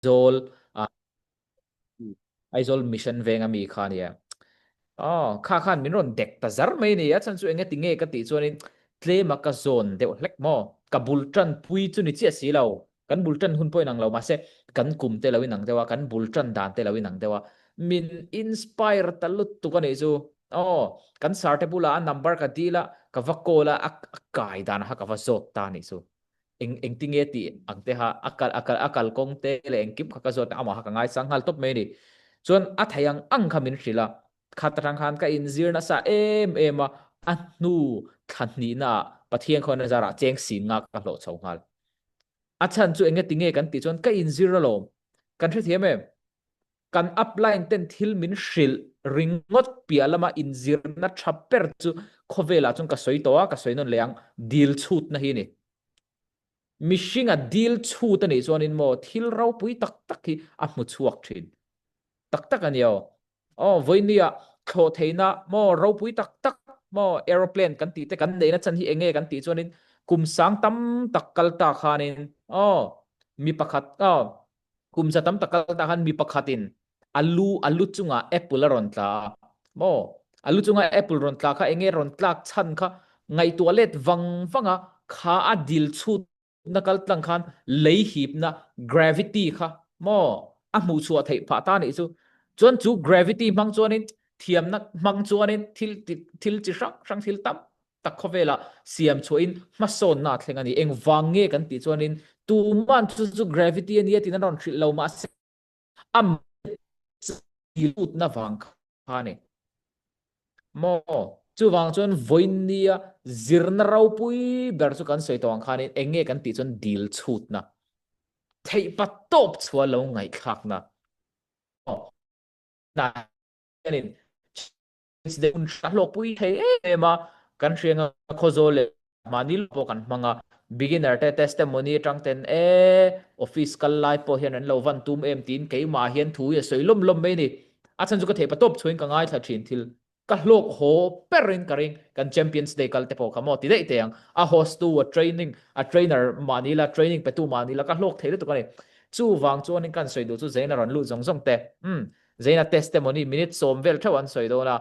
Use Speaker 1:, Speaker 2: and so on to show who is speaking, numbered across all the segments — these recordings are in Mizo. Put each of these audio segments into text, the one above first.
Speaker 1: Aizawl Aizawl Mission venga mi kha nia. Oh, kha khan min rawn dek ta zar mai ni a chhan chu enge ti nge ka tih chuanin tlema ka zawn deuh hlek maw ka bul tan pui chu ni chiah si lo kan bul tan hun pawh inang lo mahse kan kum te lo inang deuh a kan bul tan dan te lo inang deuh a min inspire ta lutuk a nih chu oh kan sar te bula a number ka dil a ka va call a a kai dan kha ka va zawt ta nih chu eng engtinge tih ang te kha a kal a kal a kalkawng te leh engkim kha ka zawt a amah kha ka ngaisang nghal tawp mai a ni. Chuan a thei ang ang kha min hrilh a, khat atang khan ka inzir nasa em em a, a hnu thla hnihna ah Pathian khawn a zarah cheng sin nga ka hlawh chho nghal. A chhan chu enge tinge kan tih chuan ka inzir alawm, kan hrethiam em? Kan upline ten thil min hrilh ringawt piah lama inzirna tha ber chu khawvelah chuan ka sawi tawh a, ka sawi nawn leh ang, dil chhutna hi a ni. Mihringa dil chhut a nih chuanin maw thil ropui tak tak hi a hmu chhuak thin tak tak a ni aw. Aw vawinia thlawh theihna maw ropui tak tak maw aeroplane kan tih te kan neihna chan hi eng nge kan tih chuanin kum sang tam tak kal ta khanin aw mi pakhat aw Kum za tam tak kal ta khan mi pakhatin a lu a lu chungah apple a rawn tla a maw a lu chunga apple rawn tla kha enge rawn tlak chhan kha ngaihtuah let vang vang a kha a dil chhut na kal tlang khan lei hipna gravity kha maw a hmuh chhuah theih phah ta nih chu chuan chu gravity hmang chuanin thiamna hmang chuanin thil thil chi hrang hrang thil tam tak khawvelah siam chhuahin hmasawnna a thleng a ni. Engvang nge kan tih chuanin tuman chu chu gravity a nia tiin an rawn hrilh lo mahse a lutna vang kha a ni. Maw? Chuvang chuan vawinia zirna ropui ber chu kan sawi tawh ang khanin eng nge kan tih chuan dil chhutna, theihpa tawp chhuah lo ngaihthlakna. Hianin hun a hlawkpui thei em em a, kan hriang a Khawzawl leh mahni lam pawh kan hmang a, beginner te testimony atang ten e office kal lai pawh hian an lo van tum em tiin keimah hian thu hi a sawi lawm lawm mai a ni. A chhan chu ka theih patawp chhuain ka ngaithla thin thil ka hlawk haw ber in ka ring kan Champions Day kal te pawh kha maw ti daih teh ang a host tu a training a trainer mahni la training pe tu mahni la ka hlawk thei lutuk a ni. Chuvang chuanin kan sawi duh chu Zaina rawn lut zawng zawng te umm Zaina testimony minute sawm vel theuh an sawi dawn a,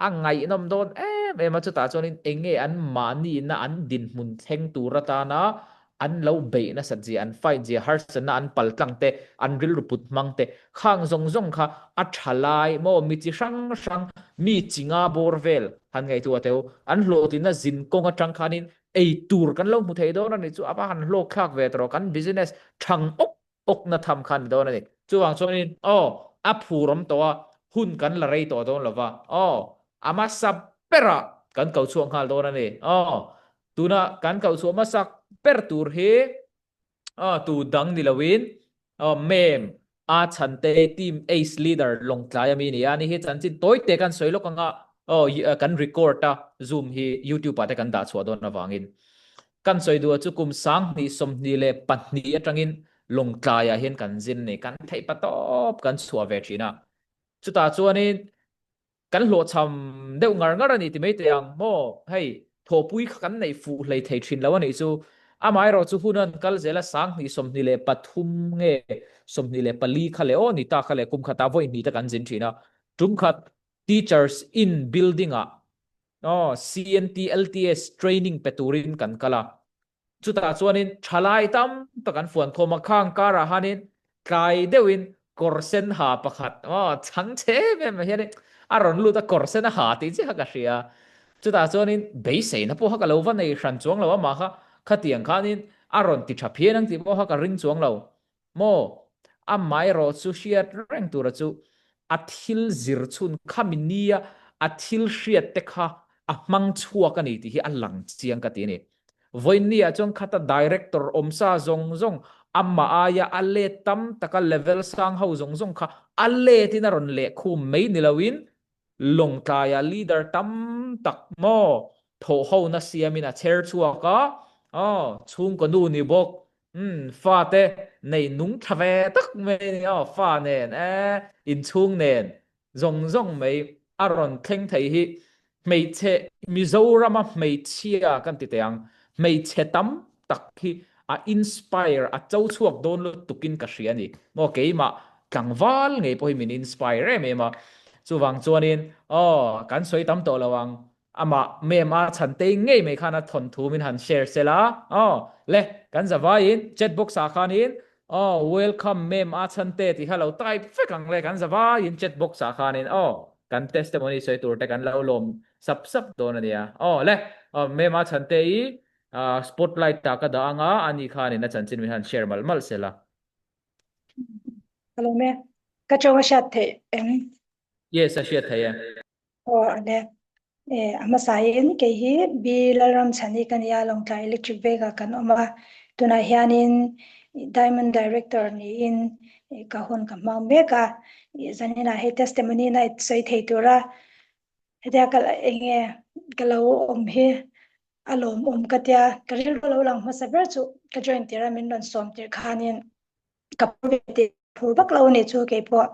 Speaker 1: a ngaihnawm dawn em em a, chutah chuanin eng nge an mahniina an dinhmun thleng tur atana an lo beih nasat zia, an fight zia, harsatna an pal tlang te, an rilru put hmang te, khang zawng zawng kha a tha lai maw mi chi hrang hrang, mi chi nga bawr vel han ngaihtuah teh u, an hlawhtlinna zin kawng atang khanin ei tur kan lo hmu thei dawn a nih chu, a va han hlawk thlak ve tawh, kan business thang awk awkna tham kha a ni dawn a ni. Chuvang chuanin, aw, a phur awm tawh a, hun kan la rei tawh dawn lo va, aw, a hmasa berah kan ko chhuak nghal dawn a ni. Aw, tuna kan ko chhuah hmasak ber tur hi, aw, tu dang ni loin, aw, mem a chhante team ace leader Lawngtlai ami ni a, ni hi chanchin tawi te kan sawi lawk anga, aw, kan record a, zoom hi youtube ah te kan dah chhuah dawn avangin. Kan sawi duh chu kum 2022 atangin Lawngtlaiah hian kan zin ni, kan theih pa tawp kan chhuah ve thin a. Chutah chuanin kan hlawhchham deuh ngar ngar a ni ti mai teh ang maw? Hei, thawhpui kha kan neih fuh hlei thei thin lo a nih chu. Amaherawh chu hun an kal zel a, 2023 nge 24 kha leh aw ni ta kha leh kum khatah vawi hnih te kan zin thin a. Tum khat Teachers Inn building-ah Aw, CNT LTS training pe turin kan kal a. Chutah chuanin thalai tam tak an fuan khawm a, khang karah hanin tlai deuhin kawr sen ha pakhat, aw, chhang chhe em em ah hianin a rawn lut a, kawr sen a ha tih chiah kha ka hria. Chutah chuanin beiseina pawh kha ka lo va nei hran chuang lo, amah kha khatiang khanin a rawn ti tha phian ang tih pawh kha ka ring chuang lo. Maw? Amaherawh chu hriat reng tura chu a thil zir chhun khami nia a thil hriat te kha a hmang chhuak a ni tih hi a lang chiang ka ti a ni. Vawiinniah chuan khata director awmsa zawng zawng amah aia a let tam taka level sang ho zawng zawng kha a letin a rawn lehkhum mai ni loin Lawngtlaia leader tam tak maw thawhhona siamin a chher chhuak a, aw chhungkaw nu ni bawk, umm fate nei nung tha ve tak mai a ni aw, fa nen e inchhung nen zawng zawng mai a rawn thleng thei hi hmeichhe Mizorama hmeichhia kan ti teh ang, hmeichhe tam tak hi A inspire, a cho chhuak dawn lutukin ka hria a ni. Maw keimah tlangval ngei pawh hi min inspire em em a. Chuvang chuanin aw kan sawi tam tawh lo ang. Amah mem a chhantei ngei mai khan a thawnthu min han share sel a. Aw le kan zavaiin chat box ah khanin aw welcome mem a chhante tih kha lo type vek ang le kan zavaiin chat box ah khanin aw kan testimony sawi tur te kan lo lawm sap sap dawn a nia. Aw le aw mem a chhante i Spotlight ah ka dah anga ani khanin a chanchin min han share malh malh sela.
Speaker 2: Ka lawm e. Ka tawng a hriat theih em?
Speaker 1: Yes, a hriat theih e.
Speaker 2: Aw ale. E, a hmasain kei hi B Lalramchhani ka nia, Lawngtlai Electric Veng ah kan awm a. Tunah hianin Diamond Director niin ka hun ka hmang mek a. Zaninah hei testimony na sawi thei tura hetia ka enge ka lo awm hi a lawmawm ka tia, ka rilru lo lang hmasa ber chu ka join tir a min rawn sawm tir khanin ka phur ve tih phur vak lo a nih chu keipawh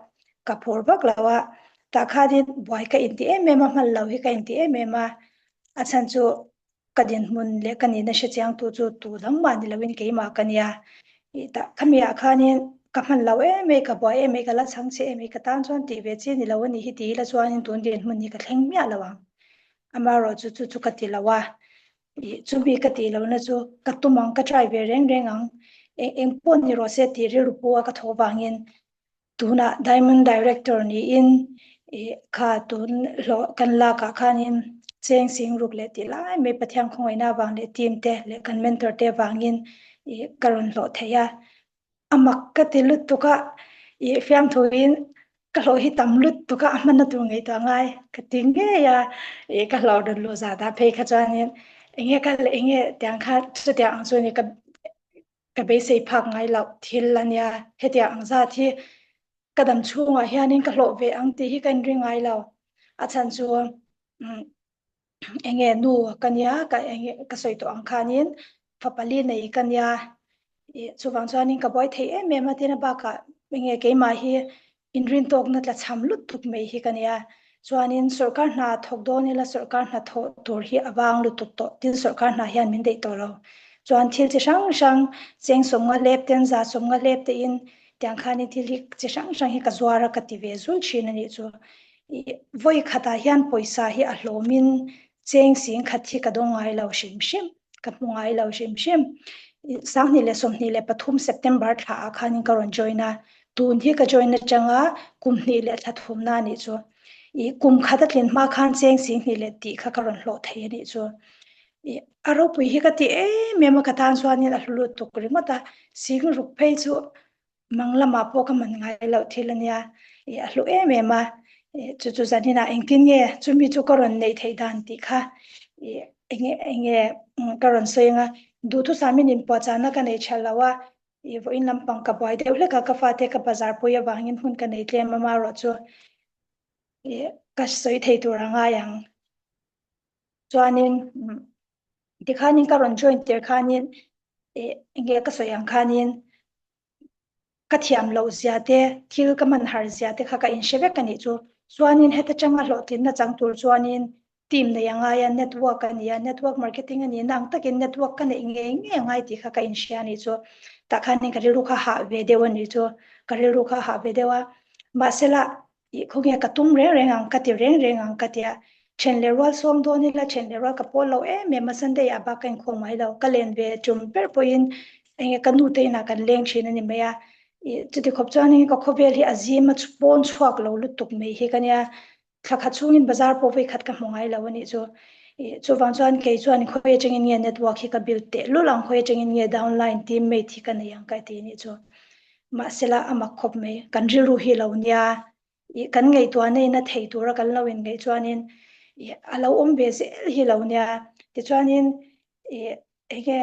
Speaker 2: ka phur vak lo a, tah khanin buai ka inti em em a hman lo hi ka inti em em a, a chhan chu ka dinhmun leh ka nihna hre chiang tu chu tu dang mah ni loin keimah ka nia, ih tah khami ah khanin ka hman lo em em ka buai em em ka la chhang che em em ka tan chuan tih ve chi ni lo a nih hi ti ila chuanin tun dinhmun hi ka thleng miah lo ang. Amaherawh chu chu chu ka ti lo a, ih chumi ka tih lohna chu ka tum ang, ka try ve reng reng ang, eng eng pawh ni rawh se tih rilru pu a ka thawh vangin tunah Diamond Director niin ih kha tun hlawh kan lakah khanin cheng sing ruk leh tih lai mai Pathian khawngaihna avang leh team te leh kan mentor te avangin ih ka rawn hlawh thei a. A mak ka ti lutuk a, ih fiamthuin ka hlawh hi tam lutuk a, a hmanna tur ngaihtuah ngai ka ti ngei a, ih ka hlawh rawn luh zat ah phei kha chuanin enge ka leh enge tiang kha chutiang ang chu ni ka ka beisei phak ngai loh thil a nia, hetiang ang zat hi ka dam chhungah hianin ka hlawh ve ang tih hi ka inring ngai lo, a chhan chu umm enge nu ka nia ka enge ka sawi tawh ang khanin fa pali nei ka nia ih chuvang chuanin ka buai thei em em a tin a bakah enge keimah hi inrin tawkna tla cham lutuk mai hi ka nia chuanin sawrkar hna thawk dawn ila sawrkar hna thawh tur hi a vang lutuk tawh tin sawrkar hna hian min daih tawh lo chuan thil chi hrang hrang cheng sawmnga hlep ten za sawmnga hlep te in tiang khanin thil hi chi hrang hrang hi ka zuar a ka ti ve zul thin a nih chu. Vawi khatah hian pawisa hi a hlawmin cheng sing khat hi ka dawng ngai lo hrim hrim, ka hmu ngai lo hrim hrim. 2023 September thla ah khanin ka rawn join a, tun hi ka join atanga kum hnih leh thla thumna a nih chu. Kum khat a tlin hma khan cheng sing hnih leh tih kha ka rawn hlawh thei a nih chu. A ropui hi ka ti em em a, ka tan chuanin a hlu lutuk ringawt a, sing ruk phei chu Mang lamah pawh ka man ngai loh thil a nia, ih a hlu em em a, ih chu chu zaninah engtin nge chumi chu ka rawn neih theih dan tih kha ih enge enge ka rawn sawi ang a, duhthusam in inpuahchahna ka nei tha lo a, ih vawiin lampang ka buai deuh hlek a, ka fate ka bazar pui avangin hun ka nei tlem a marawh chu ih ka sawi thei tur a ngai ang. Chuanin tikhanin ka rawn join tir khanin ih enge ka sawi ang khanin ka thiam loh zia te thil ka man har zia te kha ka inhre vek a nih chu. Chuanin heta tanga hlawhtlinna chang tur chuanin team nei a ngai a, network a ni a, network marketing a nihna ang takin network ka neih ngei ngei a ngai tih kha ka inhria a nih chu. Tah khanin ka rilru kha hah ve deuh a nih chu, ka rilru kha hah ve deuh a. Mahsela Ih khawnge ka tum reng reng ang ka ti reng reng ang ka tia. Then leh rual sawm dawn ila then leh rual ka pawl lo em em a Sunday ah bak ka inkhawm ngai lo. Ka len ve tum ber pawhin enge ka nu te inah kan leng thin a ni mai a. Ih chuti khawp chuan enge ka khawvel hi a zim a pawn chhuak lo lutuk mai hi ka nia. Thla khat chhungin bazar pawh vawi khat ka hmu ngai lo a nih chu. Ih chuvang chuan kei chuan khawi atangin nge network hi ka build teh lul ang khawi atangin nge downline teammate hi ka nei ang ka ti a nih chu. Mahsela a mak khawp mai, kan rilru hi lo nia, ih kan ngaihtuahna in a thei tura kan lo inngaih chuanin ih a lo awm ve zel hi lo nia, tichuanin ih enge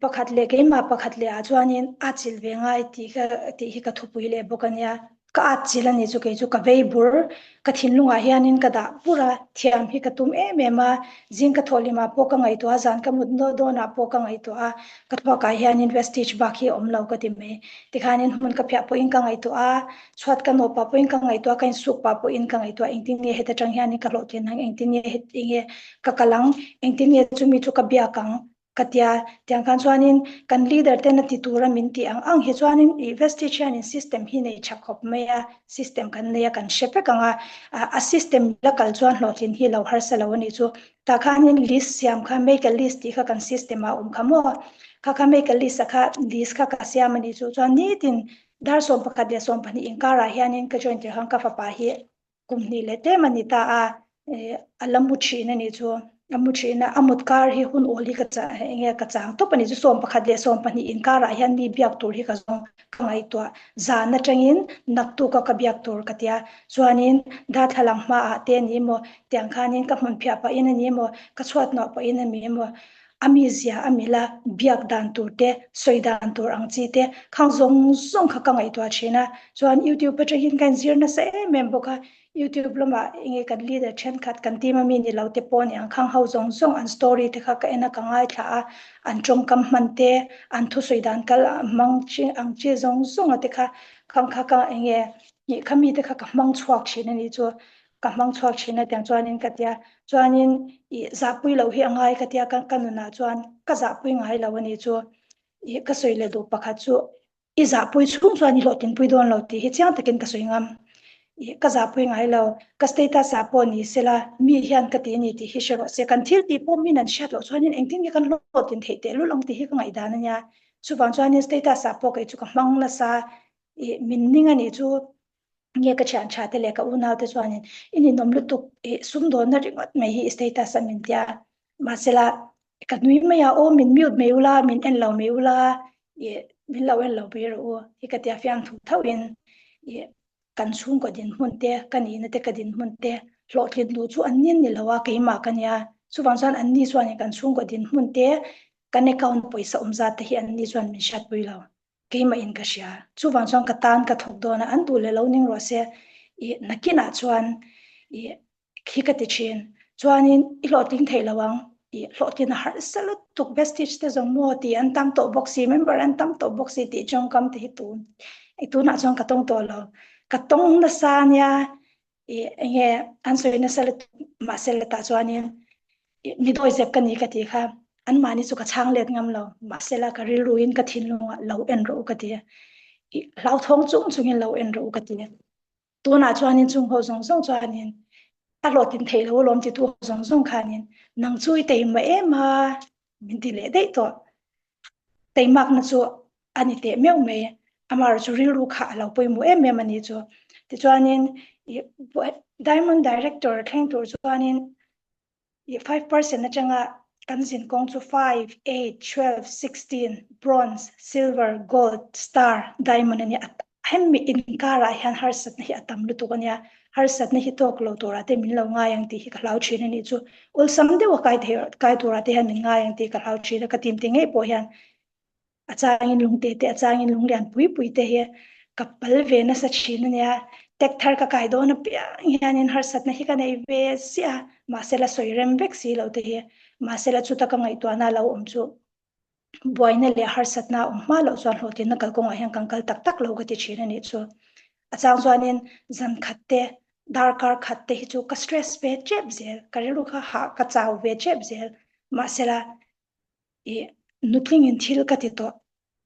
Speaker 2: pakhat leh keimah pakhat leh ah chuanin a chilh ve ngai tih ka tih hi ka thupui leh bawk a nia. Ka at chilh a ni chu kei chu ka vei bur, ka thinlungah hianin ka dah bur a, thiam hi ka tum em em a, zing ka thawh hlimah pawh ka ngaihtuah a, zan ka mut dawnah pawh ka ngaihtuah a, ka thluakah hianin Vestige bak hi a awm lo ka ti mai. Tikhanin hmun ka phiah pawhin ka ngaihtuah a, chhuat ka nawh pah pawhin ka ngaihtuah a, ka insuk pah pawhin ka ngaihtuah a, engtin nge heta tang hianin ka hlawhtlin ang, engtin nge enge ka kal ang, engtin nge chumi chu ka biak ang Ka tia, tiang khan chuanin kan leader ten a ti tura min tih ang ang hi chuanin ih Vestige hianin system hi nei tha khawp mai a, system kan nei a kan hre vek ang a, a system la kal chuan hlawhtlin hi lo harsa lo a nih chu. Tah khanin list siam kha make a list tih kha kan system ah a awm kha maw? Kha kha make a list ah kha list kha ka siam a nih chu. Chuan nitin dar 11 leh 12 inkarah hianin ka join tir khan ka fapa hi Kum hnih leh tlem a ni ta a, a la mu thin a nih chu. A mu thin a, a mut kar hi hun awl hi ka enge ka chang tawp a nih chu. 11 leh 12 inkarah hian mi biak tur hi ka zawng ka ngaihtuah. Zan atangin naktuk a ka biak tur ka tia. Chuanin darthlalang hmaah te a ni emaw, tiang khanin ka hmun phiah pahin a ni emaw, ka chhuat nuah pahin a ni emaw, a mizia a mila biak dan tur te, sawi dan tur ang chi te khang zawng zawng kha ka ngaihtuah thin a. Chuan YouTube atangin ka inzir nasa em em bawk a, YouTube lamah enge kan leader thenkhat kan team ami ni lo te pawh ni ang khang ho zawng zawng an story te kha ka en a ka ngaithla a, an tawngkam hman te, an thusawi dan kal hmang chi ang chi zawng zawng a te kha khang kha ka enge kha mi te kha ka hmang chhuak thin a nih chu. Ka hmang chhuak thin a tiang chuanin ka tia. Chuanin ih zahpui loh hi a ngai ka tia ka ka nunah chuan ka zahpui ngai lo a nih chu. Ih ka sawi leh duh pakhat chu i zahpui chhung chuan i hlawhtlinpui dawn lo tih hi chiang takin ka sawi ngam. Ih ka zahpui ngai lo. Ka status ah pawh ni sela mi hian ka ti a ni tih hi hre rawh se. Kan thil tih pawh min an hriat loh chuanin engtin nge kan hlawhtlin theih tehlul ang tih hi ka ngaihdan a nia. Chuvang chuanin status ah pawh kei chu ka hmang nasa ih min ning a nih chu. Nge ka thian tha te leh ka unau te chuanin i ninawm lutuk ih sumdawnna ringawt mai hi i status a min tia. Mahsela ka nui mai a, aw min mute mai ula, min en lo mai ula, ih min lo en lo mai rawh u hi ka tia fiamthu thauhin ih kan chhungkaw dinhmun te, ka nihna te ka dinhmun te hlawhtlin duh chu an ni an ni lo a, keimah ka nia. Chuvang chuan an ni chuanin kan chhungkaw dinhmun te, kan account pawisa awm zat te hi an ni chuan min hriatpui lo. Keimah in ka hria. Chuvang chuan ka tan ka thawk dawn a, an duh leh lo ning rawh se. I nakinah chuan i khi ka ti thin. Chuanin i hlawhtling theih lo ang. I hlawhtlin a harsa lutuk Vestige te zawng maw tih an tam tawh bawk si, member an tam tawh bawk si tih tawngkam te hi tun i tunah chuan ka tawng tawh lo. Ka tawng nasa nia i enge an sawi nasa lutuk mahse la tah chuanin mi dawi zep ka ni ka ti kha an mahni chu ka chhang let ngam lo mahse la ka rilru in ka thinlungah lo en rawh u ka ti i hlauthawng chung chungin lo en rawh u ka ti tunah chuanin chung ho zawng zawng chuanin a hlawhtlin theih lo alawm ti tu zawng zawng khanin nang chu i taima em a min ti leh daih tawh teimakna chu a ni teh meuh mai. Amaherawh chu rilru kha a lo pawimawh em em a ni chu. Tichuanin Diamond Director thleng tur chuanin 5% atanga kan zin kawng chu 5, 8, 12, 16, Bronze, Silver, Gold, Star, Diamond a ni a. Hemi inkarah hian harsatna hi a tam lutuk a nia. Harsatna hi tawk lo turah te min lo ngai ang tih hi ka hlau thin a nih chu. Awlsam deuha kai thei kai turah te hian min ngai ang tih ka hlau thin a, ka team te ngei pawh hian a changin lungte te a changin lunglian pui pui te hi ka pal ve nasa thin a nia. Tek thar ka kai dawn apiang hianin harsatna hi ka nei ve ziah a, mahse la sawi rem vek si lo te hi. Mahse la chuta ka ngaihtuahna lo awm chu buaina leh harsatna a awm hma loh chuan hlawhtlinna kalkawngah hian kan kal tak tak lo ka ti thin a nih chu. A chang chuanin zan khat te, darkar khat te hi chu ka stress ve tep zel, ka rilru kha hah ka chau ve tep zel. Mahsela i nutlingin thil ka ti tawh,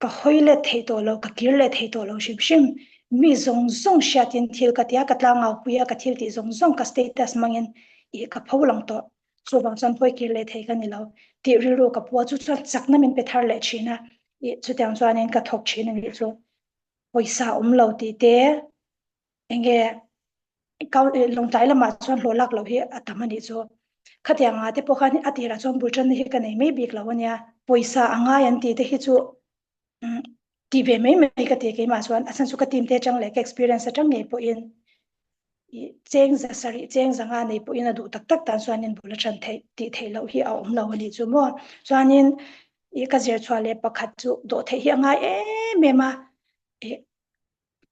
Speaker 2: ka hawi let thei tawh lo, ka kir leh thei tawh lo hrim hrim. Mi zawng zawng hriatin thil ka ti a, ka tlangau pui a, ka thil tih zawng zawng ka status hmangin i ka pho lang tawh. Chuvang chuan hawi kir leh thei ka ni lo tih rilru ka pu a, chu chuan chakna min pe thar leh thin a, ih chutiang chuanin ka thawk thin a nih chu. Pawisa awm lo tih te enge Lawngtlai lamah chuan hlawh lak loh hi a tam a nih chu. Khatiang ah te pawh khan a tirah chuan bul tanna hi ka nei mai bik lo a nia. Pawisa a ngai an tih te hi chu tih ve mai mai ka ti keimah chuan a chhan chu ka team te atang leh ka experience atang ngei pawhin cheng za sarih cheng za nga nei pawhin a duh tak tak tan chuanin bul a tan theih tih theih loh hi a awm lo a nih chu maw. Chuanin ih ka zir chhuah leh pakhat chu dawh theih hi a ngai em em a.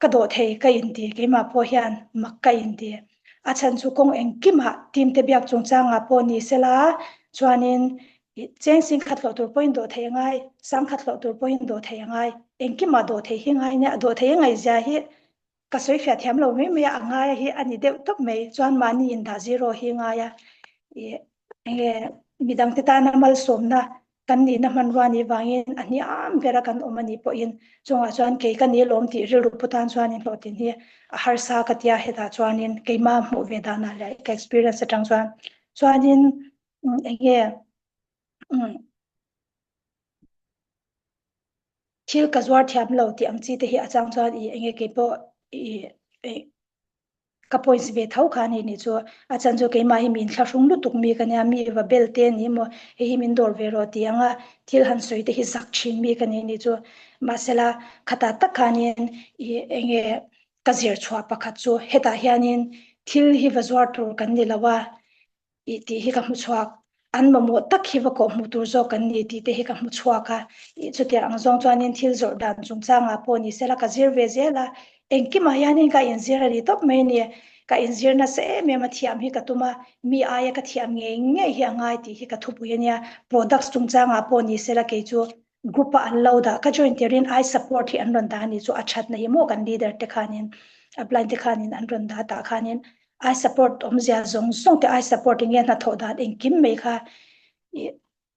Speaker 2: Ka dawh thei ka inti, keimah pawh hian mak ka inti. A chhan chu kawng engkimah team te biak chungchangah pawh ni sela chuanin cheng sing khat hlawh tur pawhin dawh thei a ngai, sang khat hlawh tur pawhin dawh thei a ngai. Engkimah dawh thei hi ngai nia, dawh thei a ngaihzia hi ka sawi fiah thiam lo mai mai a, a ngai hi a ni deuh tawp mai. Chuan mahni indah zero hi ngai a, ih enge midangte tana malsawmna kan nihna hmanrua nih vangin a hniam bera kan awm a nih pawhin chungah chuan kei ka ni lawm tih rilru pu tan chuanin hlawhtlin hi a harsa ka tia hetah chuanin keimah hmuh ve danah leh ka experience atang chuan chuanin enge thil ka zuar thiam lo tih ang chi te hi a chang chuan ih enge keipawh ih Ka points ve tho kha ani nih chu. A chan chu keimah hi min thlahrung lutuk mi ka nia, mi va bel te ni maw, hei hi min dawr ve rawh tih anga thil han sawi te hi zak thin mi ka ni nih chu. Mahsela khatah tak khanin i enge ka zir chhuah pakhat chu hetah hianin thil hi va zuar tur kan ni lo a, ih tih hi ka hmu chhuak. An mamawh tak hi va kawh hmuh tur zawk an ni tih te hi ka hmu chhuak a. Ih chutiang ang zawng chuanin thil zawrh dan chungchangah pawh ni sela ka zir ve zel a. Engkimah hianin ka inzir a ni tawp mai a ni. Ka inzir nasa em em a, thiam hi ka tum a, mi aia ka thiam ngei ngei hi a ngai tih hi ka thupui a nia. Products chungchangah pawh ni sela kei chu group a an lo dah ka join tirin I support hi an rawn dah a ni chu a thatna hi maw kan leader te khanin upline te khanin an rawn dah tah khanin I support awmzia zawng zawng te I support enge hnathawh dan engkim mai kha ih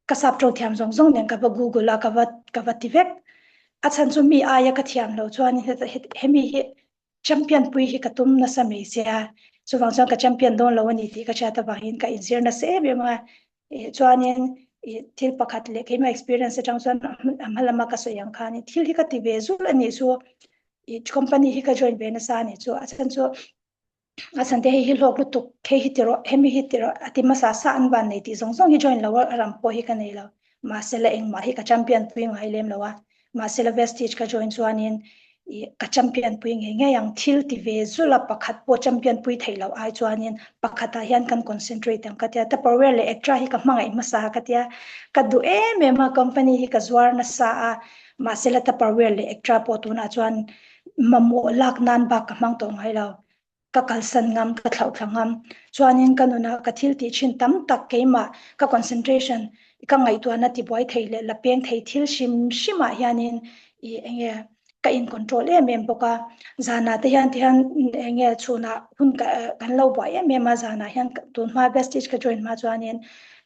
Speaker 2: ka sap tawng thiam zawng zawng nen ka va google a ka va ka va ti vek a chhan chu mi aia ka thiam lo chuan hemi hi champion pui hi ka tum nasa mai sia chuvang chuan ka champion dawn lo a ni tih ka hriat avangin ka inzir nasa em em a ih chuanin ih thil pakhat leh keimah experience atang chuan a hma lama ka sawi ang khanin thil hi ka ti ve zul a nih chu ih company hi ka join ve nasa a nih chu a chhan chu a chhan te hei hi hlawk lutuk hei hi ti rawh hemi hi ti rawh a ti hmasa sa an van nei tih zawng zawng hi join lo a ram pawh hi ka nei lo mahse la engmah hi ka champion pui ngai lem lo a mahse la vestige ka join chuanin ih ka champion pui ngei ngei ang thil ti ve zul a pakhat pawh champion pui theih loh ai chuanin pakhatah hian kan concentrate ang ka tia tupperware leh extra hi ka hmangaih hmasa ka tia ka duh em em a company hi ka zuar nasa a mahse la tupperware leh extra pawh tunah chuan mamawh lak nan bak ka hmang tawh ngai lo. Ka kalsan ngam, ka thlauh thla ngam. Chuanin ka nunah ka thil tih thin tam tak keimah ka concentration ka ngaihtuahna tibuai thei leh la peng thei thil hrim hrimah hianin ih enge ka in control em em bawk a. Zanah te hian tihian enge chhunah hun ka kan lo buai em em a, zanah hian tun hma Vestige ka join hma chuanin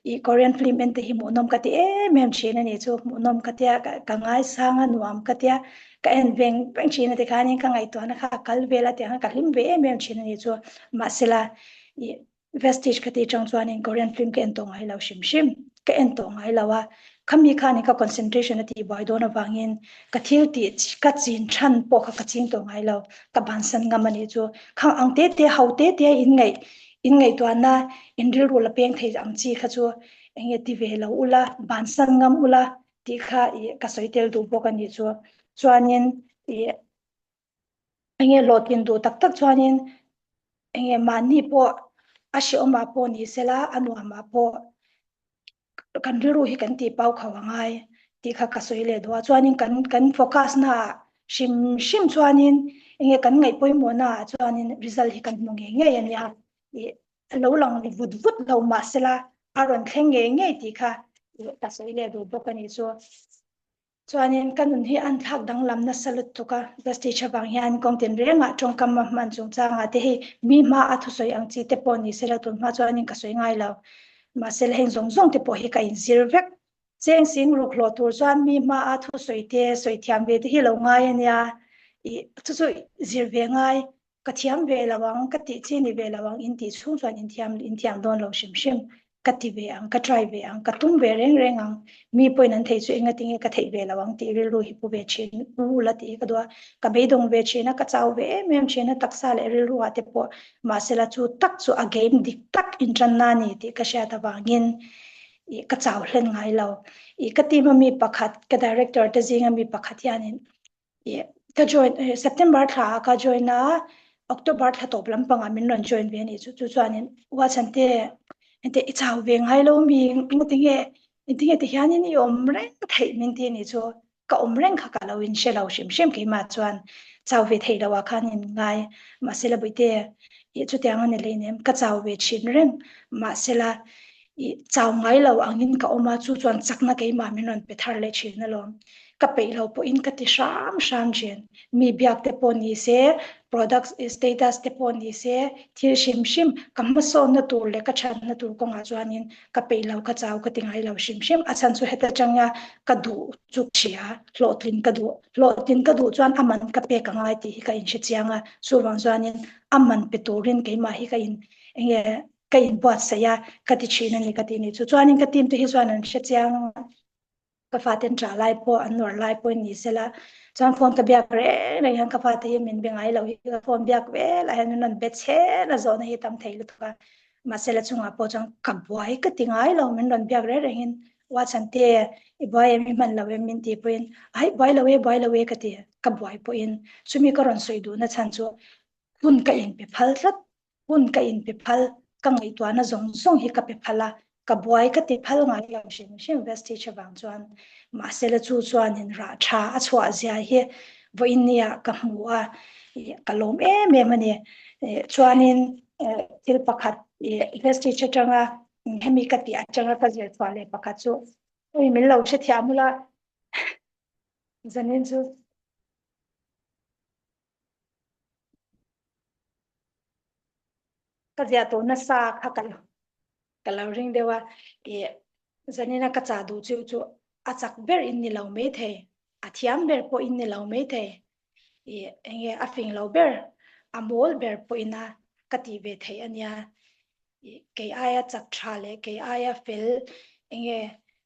Speaker 2: ih Korean film en te hi hmuhnawm ka ti em em thin a ni chu. Hmuhnawm ka tia ka ngaisang a nuam ka tia. Ka en veng veng thin a tikhanin ka ngaihtuahna kha a kal vel a tiang ka hlim ve em em thin a ni chu. Mahsela ih Vestige ka tih chang chuanin Korean film ka en tawh ngai lo hrim hrim. Ka en tawh ngai lo a, khami khanin ka concentration a tih buai dawn avangin ka thil tih ka chin than pawh kha ka ching tawh ngai lo. Ka bansan ngam a nih chu. Khang ang te te ho te te in ngaih in ngaihtuahna in rilru la peng thei ang chi kha chu eng nge ti ve lo ula, bansan ngam ula tih kha ih ka sawi tel duh bawk a nih chu. Chuanin ih enge hlawhtlin duh tak tak chuanin enge mahni pawh a hrehawmah pawh ni sela a nuamah pawh kan rilru hi kan tih pau kho a ngai tih kha ka sawi leh duh a. Chuanin kan kan focus naah hrim hrim chuanin enge kan ngaih pawimawhnaah chuanin result hi kan hmu ngei ngei a nia ih a lo lang vut vut lo mahsela a rawn thleng ngei ngei tih kha ka sawi leh duh bawk a nih chu. Chuanin ka nun hi an thlak danglam nasa lutuk a, Justice avang hian kawng tinrengah tawngkam a hman chungchangah te hei mi hma a thusawi ang chi te pawh ni sela tun hma chuanin ka sawi ngai lo. Mahsela heng zawng zawng te pawh hi ka inzir vek. Cheng sing ruk hlawh tur chuan mi hma a thusawi te sawi thiam ve te hi lo ngai a nia, ih chu chu zir ve ngai. Ka thiam ve lo ang, ka tih chi ni ve lo ang in tih chhung chuan in thiam in thiam dawn lo hrim hrim. Ka ti ve ang, ka try ve ang, ka tum ve reng reng ang. Mi pawhin an theih chu engatinge ka theih ve lo ang tih rilru hi pu ve thin, pu ula tih hi ka duh a. Ka beidawng ve thin a, ka chau ve em em thin a, taksa leh rilru ah te pawh. Mahsela chu tak chu a game dik tak intanna a ni tih ka hriat avangin ih ka chau hlen ngai lo. Ih ka team a mi pakhat, ka director te zinga mi pakhat hianin Ka join September thla ah ka join a, October thla tawp lampangah min rawn join ve a nih chu. Chu chuanin Uachhante engte i chau ve ngai lo mi, engtinge engtinge ti hianin i awm reng theih min ti a nih chu. Ka awm reng kha ka lo in hre lo hrim hrim keimah chuan chau ve theih loh ah khan in ngai. Mahsela Bawihte ih chutiang a ni hleinem ka chau ve thin reng. Mahsela ih chau ngai lo angin ka awm a chu chuan chakna keimah min rawn pe thar leh thin alawm. Ka peih lo pawhin ka ti hram hram thin. Mi biak te pawh ni se, product status te pawh ni se, thil hrim hrim ka hmasawnna tur leh ka thatna tur kawngah chuanin ka peih lo, ka chau ka ti ngai lo hrim hrim. A chhan chu heta tanga ka duh chu ka hria, hlawhtlin ka duh. Hlawhtlin ka duh chuan a man ka pek a ngai tih hi ka inhre chiang a, chuvang chuanin a man pe turin keimah hi ka in enge ka inbuatsaih a, ka ti thin a ni ka tih ni chu. Chuanin ka team te hi chuan an hre chiang a. Ka fate an ṭah lai pawh an nuar lai pawhin ni sela chuan phone ka biak reng reng hian ka fate hi min be ngai lo hi ka phone biak velah hian min rawn be chhen a zawhna hi tam thei lutuk a mahse la chungah pawh chuan ka buai ka ti ngai lo min rawn biak reng rengin Uachhante i buai em i hman lo em min tih pawhin aih buai lo e buai lo e ka ti ka buai pawhin chumi ka rawn sawi duhna chhan chu hun ka inpe phal tlat Hun ka inpe phal, ka ngaihtuahna zawng zawng hi ka pe phal a, ka buai ka ti phal ngai lo hrim hrim Vestige avang chuan. Mahse la chu chuanin rah tha a chhuah zia hi vawiin nia ka hmu a, ka lawm em em a ni. Chuanin thil pakhat Vestige atanga hemi ka tih atanga ka zir chhuah leh pakhat chu ui min lo hrethiam ula zanin chu. Ka ziah tawh nasa kha ka lo ka lo ring deuh a ih zanina ka chah duh chu chu a chak ber in ni lo mai thei a thiam ber pawh in ni lo mai thei ih eng nge a fing lo ber a mawl ber pawh ina ka tih ve theih a nia ih kei aia chak tha leh kei aia fel eng nge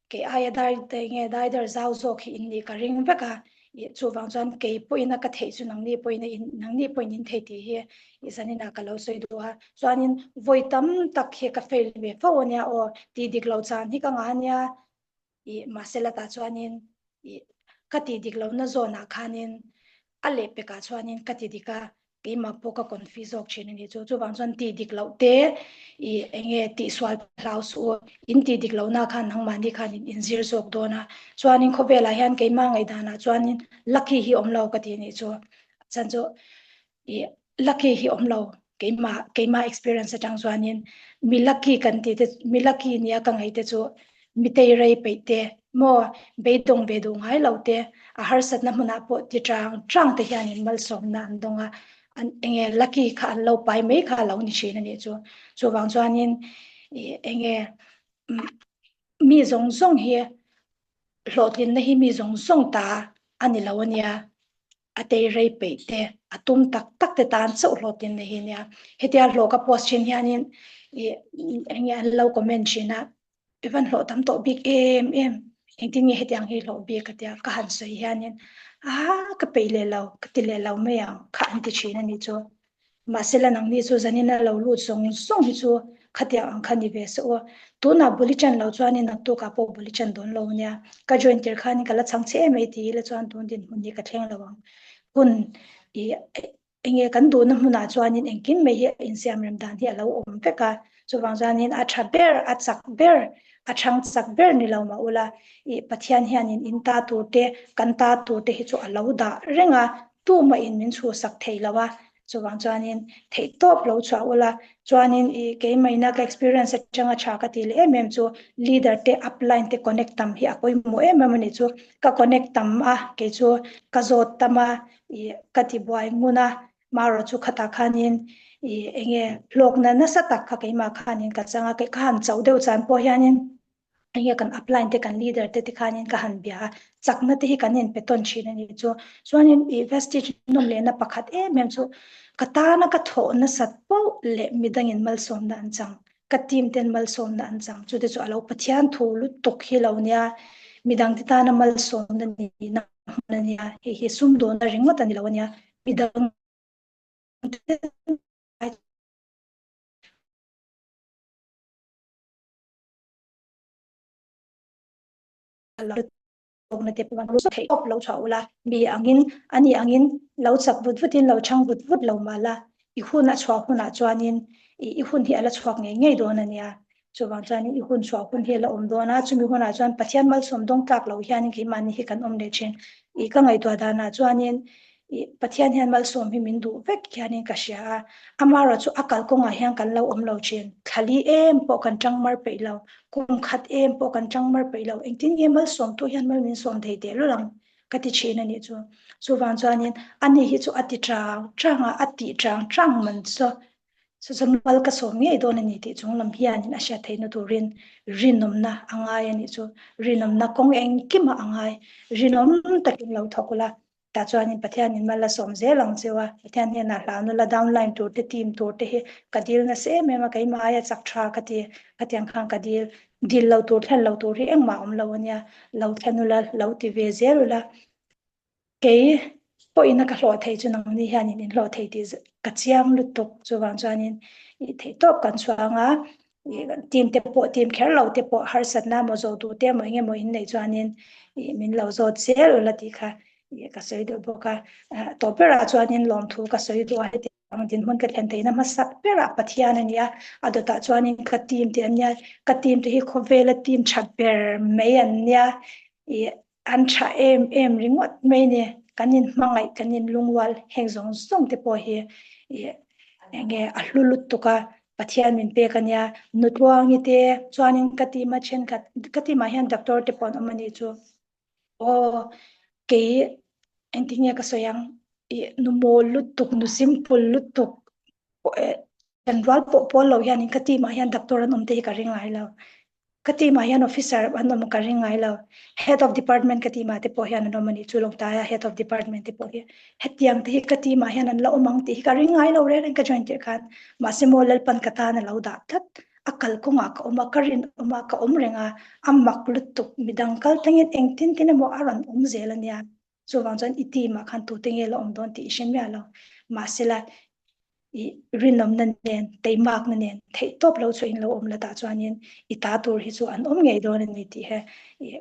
Speaker 2: kei aia dai eng nge dai dar zau zawk hi in nih ka ring vek a ih chuvang chuan kei pawhin a ka theih chu nangni pawhin a in nangni pawhin in thei tih hi ih zaninah ka lo sawi duh a chuanin vawi tam tak hi ka fail ve fo ania aw tih dik loh chan hi ka ngah ania ih mahse la tah chuanin ih ka tih dik lohna zawnah khanin a lehpekah chuanin ka ti dik a keimah pawh ka confi zawk thin a ni chu chuvang chuan tih dik loh te ih eng nge tihsual hlau suh u in tih dik lohna khan nangmahni khan in inzir zawk dawn a chuanin khawvelah hian keimah ngaihdanah chuanin lucky hi awm lo ka tih a nih chu chhan chu ih lucky hi awm lo keimah keimah experience atang chuanin mi lucky kan tih te mi lucky nia ka ngaih te chu mi tei rei peih te maw beidawng ve duh ngai lo te a harsatna hmunah pawh ti chang chang te hianin malsawmna an dawng a an enge lucky kha an lo pai mai kha a lo ni thin a nih chu chuvang chuanin ih enge mi zawng zawng hi hlawhtlinna hi mi zawng zawng ta a ni lo a nia. a tei rei peih te, a tum tak tak te tan chauh hlawhtlin na hi nia. Hetia hlawh ka post thin hianin ih eng nge an lo comment thin a, i van hlawh tam tawh bik em em, engtin nge hetiang hi hlawh bik ka tia ka han sawi hianin aa ka peih leh lo, ka ti leh lo mai ang kha an ti thin a nih chu. Mahse la nangni chu zanin a lo lut zawng zawng hi chu khatiang ang kha ni ve se aw. Tunah bul i chan lo chuanin naktukah pawh bul i chan dawn lo nia. Ka join tir khanin ka la chhang che em mai ti ila chuan tun dinhmun hi ka thleng lo ang. Hun i enge kan duhna hmunah chuanin engkim mai hi a insiam rem dan hi a lo awm vek a. Chuvang chuanin a tha ber, a chak ber, a chhang chak ber ni lo mah ula i Pathian hianin in ta tur te, kan ta tur te hi chu a lo dah reng a. Tumah in min chhuhsak thei lo a, chuvang chuanin theih tawp lo chhuah ula, chuanin i keimahina ka experience atanga tha ka tih leh em em chu leader te upline te connect tam hi a pawimawh em em a nih chu, ka connect tam a kei chu ka zawt tam a i ka ti buai ngun a, marawh chu khatah khanin i enge hlawkna nasa tak kha keimah khanin ka chang a, ka han chauh deuh chan pawh hianin enge kan upline te kan leader te tikhanin ka han bia a, chakna te hi kan inpe tawn thin a nih chu. Chuanin ih vestige nawm lehna pakhat em em chu ka tana ka thawh nasat poh leh midangin malsawmna an chang, ka team ten malsawmna an chang chu te chu a lo Pathian thu lutuk hi lo nia, midang te tana malsawmna nihna hmun a nia, hei hi sumdawnna ringawt a ni lo a nia, midang te na te pawh theih tawp lo chhuah ula mi angin ani angin lo chak vut vutin lo chhang vut vut lo mah la i hun a chhuah hunah chuanin i hun hi a la chhuak ngei ngei dawn a nia. Chuvang chuanin i hun chhuah hun hi a la awm dawn a, chumi hunah chuan Pathian malsawm dawng tlak lo hianin keimahni hi kan awm leh thin. I ka ngaihtuah danah chuanin i Pathian hian malsawm hi min duh vek hianin ka hria a, amaherawh chu a kalkawngah hian kan lo awm lo thin. Thlali em pawh kan tang mar peih lo, kum khat em pawh kan tang mar peih lo, engtin nge malsawmtu hian mal min sawm thei teh lul ang ka ti thin a nih chu. Chuvang chuanin ani hi chu a ti chang chang a, a tih chang chang man chu Chu chu mal ka sawm ngei dawn a ni tih chung lam hianin a hriat theihna turin rinawmna a ngai a nih chu. Rinawmna kawng engkimah a ngai. Rinawm takin lo thawk ula, tah chuanin Pathianin mal a sawm zel ang cheu a. Pathian hnenah hlauhna la downline tur te, team tur te hi ka dil nasa em em a, keimah aia chak tha ka ti, khatiang khan ka dil. Dil lo tur, thlen lo tur hi engmah a awm lo a nia. Lo thlen ula, lo ti ve zel ula. Kei pawhin a ka hlawh thei chu nangni hianin in hlawh thei tih ka chiang lutuk. Chuvang chuanin i theihtawp kan chhuang a, team te pawh team kher lo te pawh harsatna emaw zawh duh te emaw eng emaw in neih chuanin min lo zawt zel ula tih kha ka sawi duh bawk a. Tawp berah chuanin lawmthu ka sawi duh a, heti ang dinhmun ka thlen theihna hmasa berah Pathian a ni a, a dawtah chuanin ka team te an nia, ka team te hi khawvela team tha ber mai an nia. An tha em em ringawt mai ni, kan in hmangaih, kan in lungrual heng zawng zawng te pawh hi enge a hlu lutuk a, Pathian min pek a nia, Nutluangi te chuanin ka team a thenkhat, ka team ah hian doctor te pawh an awm a nih chu, aw kei engtin nge ka sawi ang, ih nu mawl lutuk, nu simple lutuk Kan rual pawh pawl lo hianin ka team ah hian doctor an awm te hi ka ring ngai lo. Ka team ah hian officer an awm ka ring ngai lo. Head of department ka team ah te pawh hian an awm a nih chu Lawngtaia head of department te pawh hi hetiang te hi ka team ah hian an la awm ang tih hi ka ring ngai lo reng reng ka join tirh khan. Mahse maw Lalpan ka tan a lo dah tlat. A kalkawngah ka awm a, ka rinawm a, ka awm reng a, a mak lutuk midang kal thlengin engtin tin emaw a rawn awm zel a nia. Chuvang chuan i team ah khan tute nge la awm dawn tih i hre miah lo. Mahsela i rinawmna nen, teimakna nen theih tawp lo chu in lo awm la tah chuanin i ta tur hi chu an awm ngei dawn a ni tih he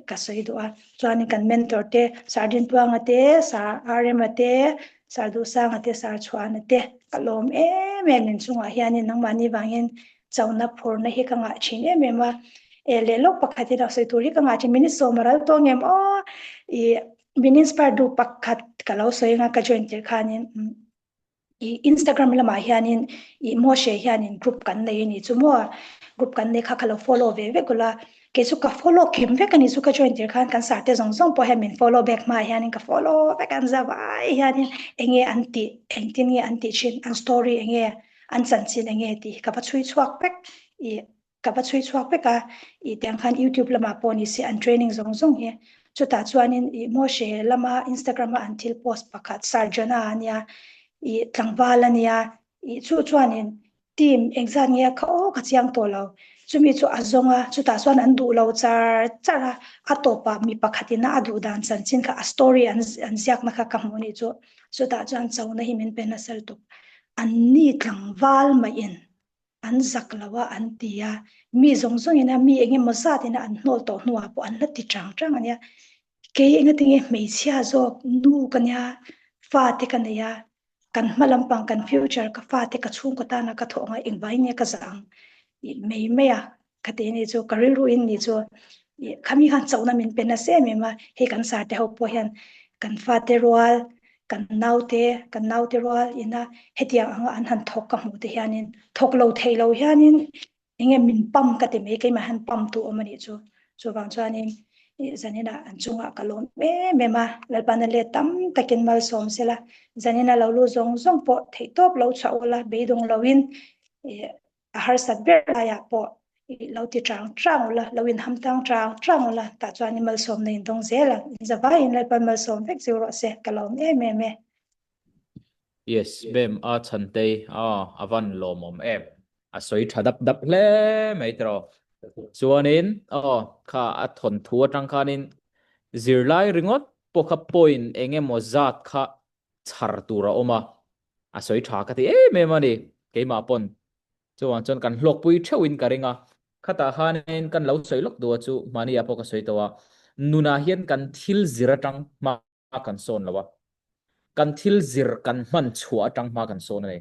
Speaker 2: ka sawi duh a. Chuanin kan mentor te Sir Dinpuanga te, Sir Rm-a te, Sir Duhsanga te, Sir Chhuana te ka lawm em em inchungah hianin nangmahni vangin chona phurna hi ka ngah thin em em a. E leh lawk pakhat hi lo sawi tur hi ka ngah thin minute sawm a ral tawh ngem aw i min inspire duh pakhat ka lo sawi anga ka join tir khanin i Instagram lamah hianin i Moshe hianin group kan nei a ni chu maw group kan nei kha ka lo follow ve vek ula kei chu ka follow kim vek a ni chu ka join tir khan kan sar te zawng zawng pawh hian min follow back hmaah hianin ka follow vek an zavai hianin enge an tih engtin nge an tih thin an story enge an chanchin enge tih hi ka va chhui chhuak vek i ka va chhui chhuak vek a i tiang khan youtube lamah pawh ni se an training zawng zawng hi chutah chuanin i Moshe lama Instagram a an thil post pakhat Sir Jonah ania i tlangval ania i chu chuanin team engzat nge kha aw ka chiang tawh lo chumi chu a zawng a chutah chuan an duh lo char char a a tawpah mi pakhatin a duh dan chanchin kha a story an an ziakna kha ka hmuh ni chu chutah chuan chona hi min pe nasa lutuk Anni tlangval maiin an zak lo a an ti a, mi zawng zawngin a mi eng emaw zatin a an hnawl tawh hnuah pawh an la ti chang chang a nia. Kei engatinge hmeichhia zawk nu ka nia, fate ka nei a, kan hma lampang kan future ka fate ka chhungkaw tana ka thawh anga engvangin nge ka zah ang tih mai mai a. Ka ti ni chu ka rilru in ni chu khami khan chauhna min pe nasa em em a, hei kan sar te ho pawh hian kan fate rual, kan naute, kan naute rual ina hetiang anga an han thawk ka hmuh te hianin thawk lo thei lo hianin enge min pam ka ti mai keimah hian pam tu awm a nih chu. Chuvang chuanin zaninah an chungah ka lawm em em a, Lalpana let tam takin malsawm sela, zanina lo lu zawng zawng pawh theihtawp lo chhuah ula beidawng loin a harsat ber laiah pawh lo ti chang chang ula, lo inham tang chang chang ula, tah chuan i malsawmna in dawng zel ang. In zavaiin Lalpan malsawm vek zir rawh se, ka lawm em em e.
Speaker 1: Yes, Ma'am a Chhantei a a van lawmawm em. A sawi tha dap dap hle mai tiraw. Chuanin aw kha a thawnthu atang khanin zirlai ringawt pawh kha point eng emaw zat kha chhar tur a awm a, a sawi tha ka ti em em a ni, keimah pawn chuvang chuan kan hlawkpui theuhin ka ring a, khatah khanin kan lo sawi lawk duh a chu mahniah pawh ka sawi tawh a, nunah hian kan thil zir atang hma kan sawn lo a, kan thil zir kan hman chhuah atang hma kan sawn a ni.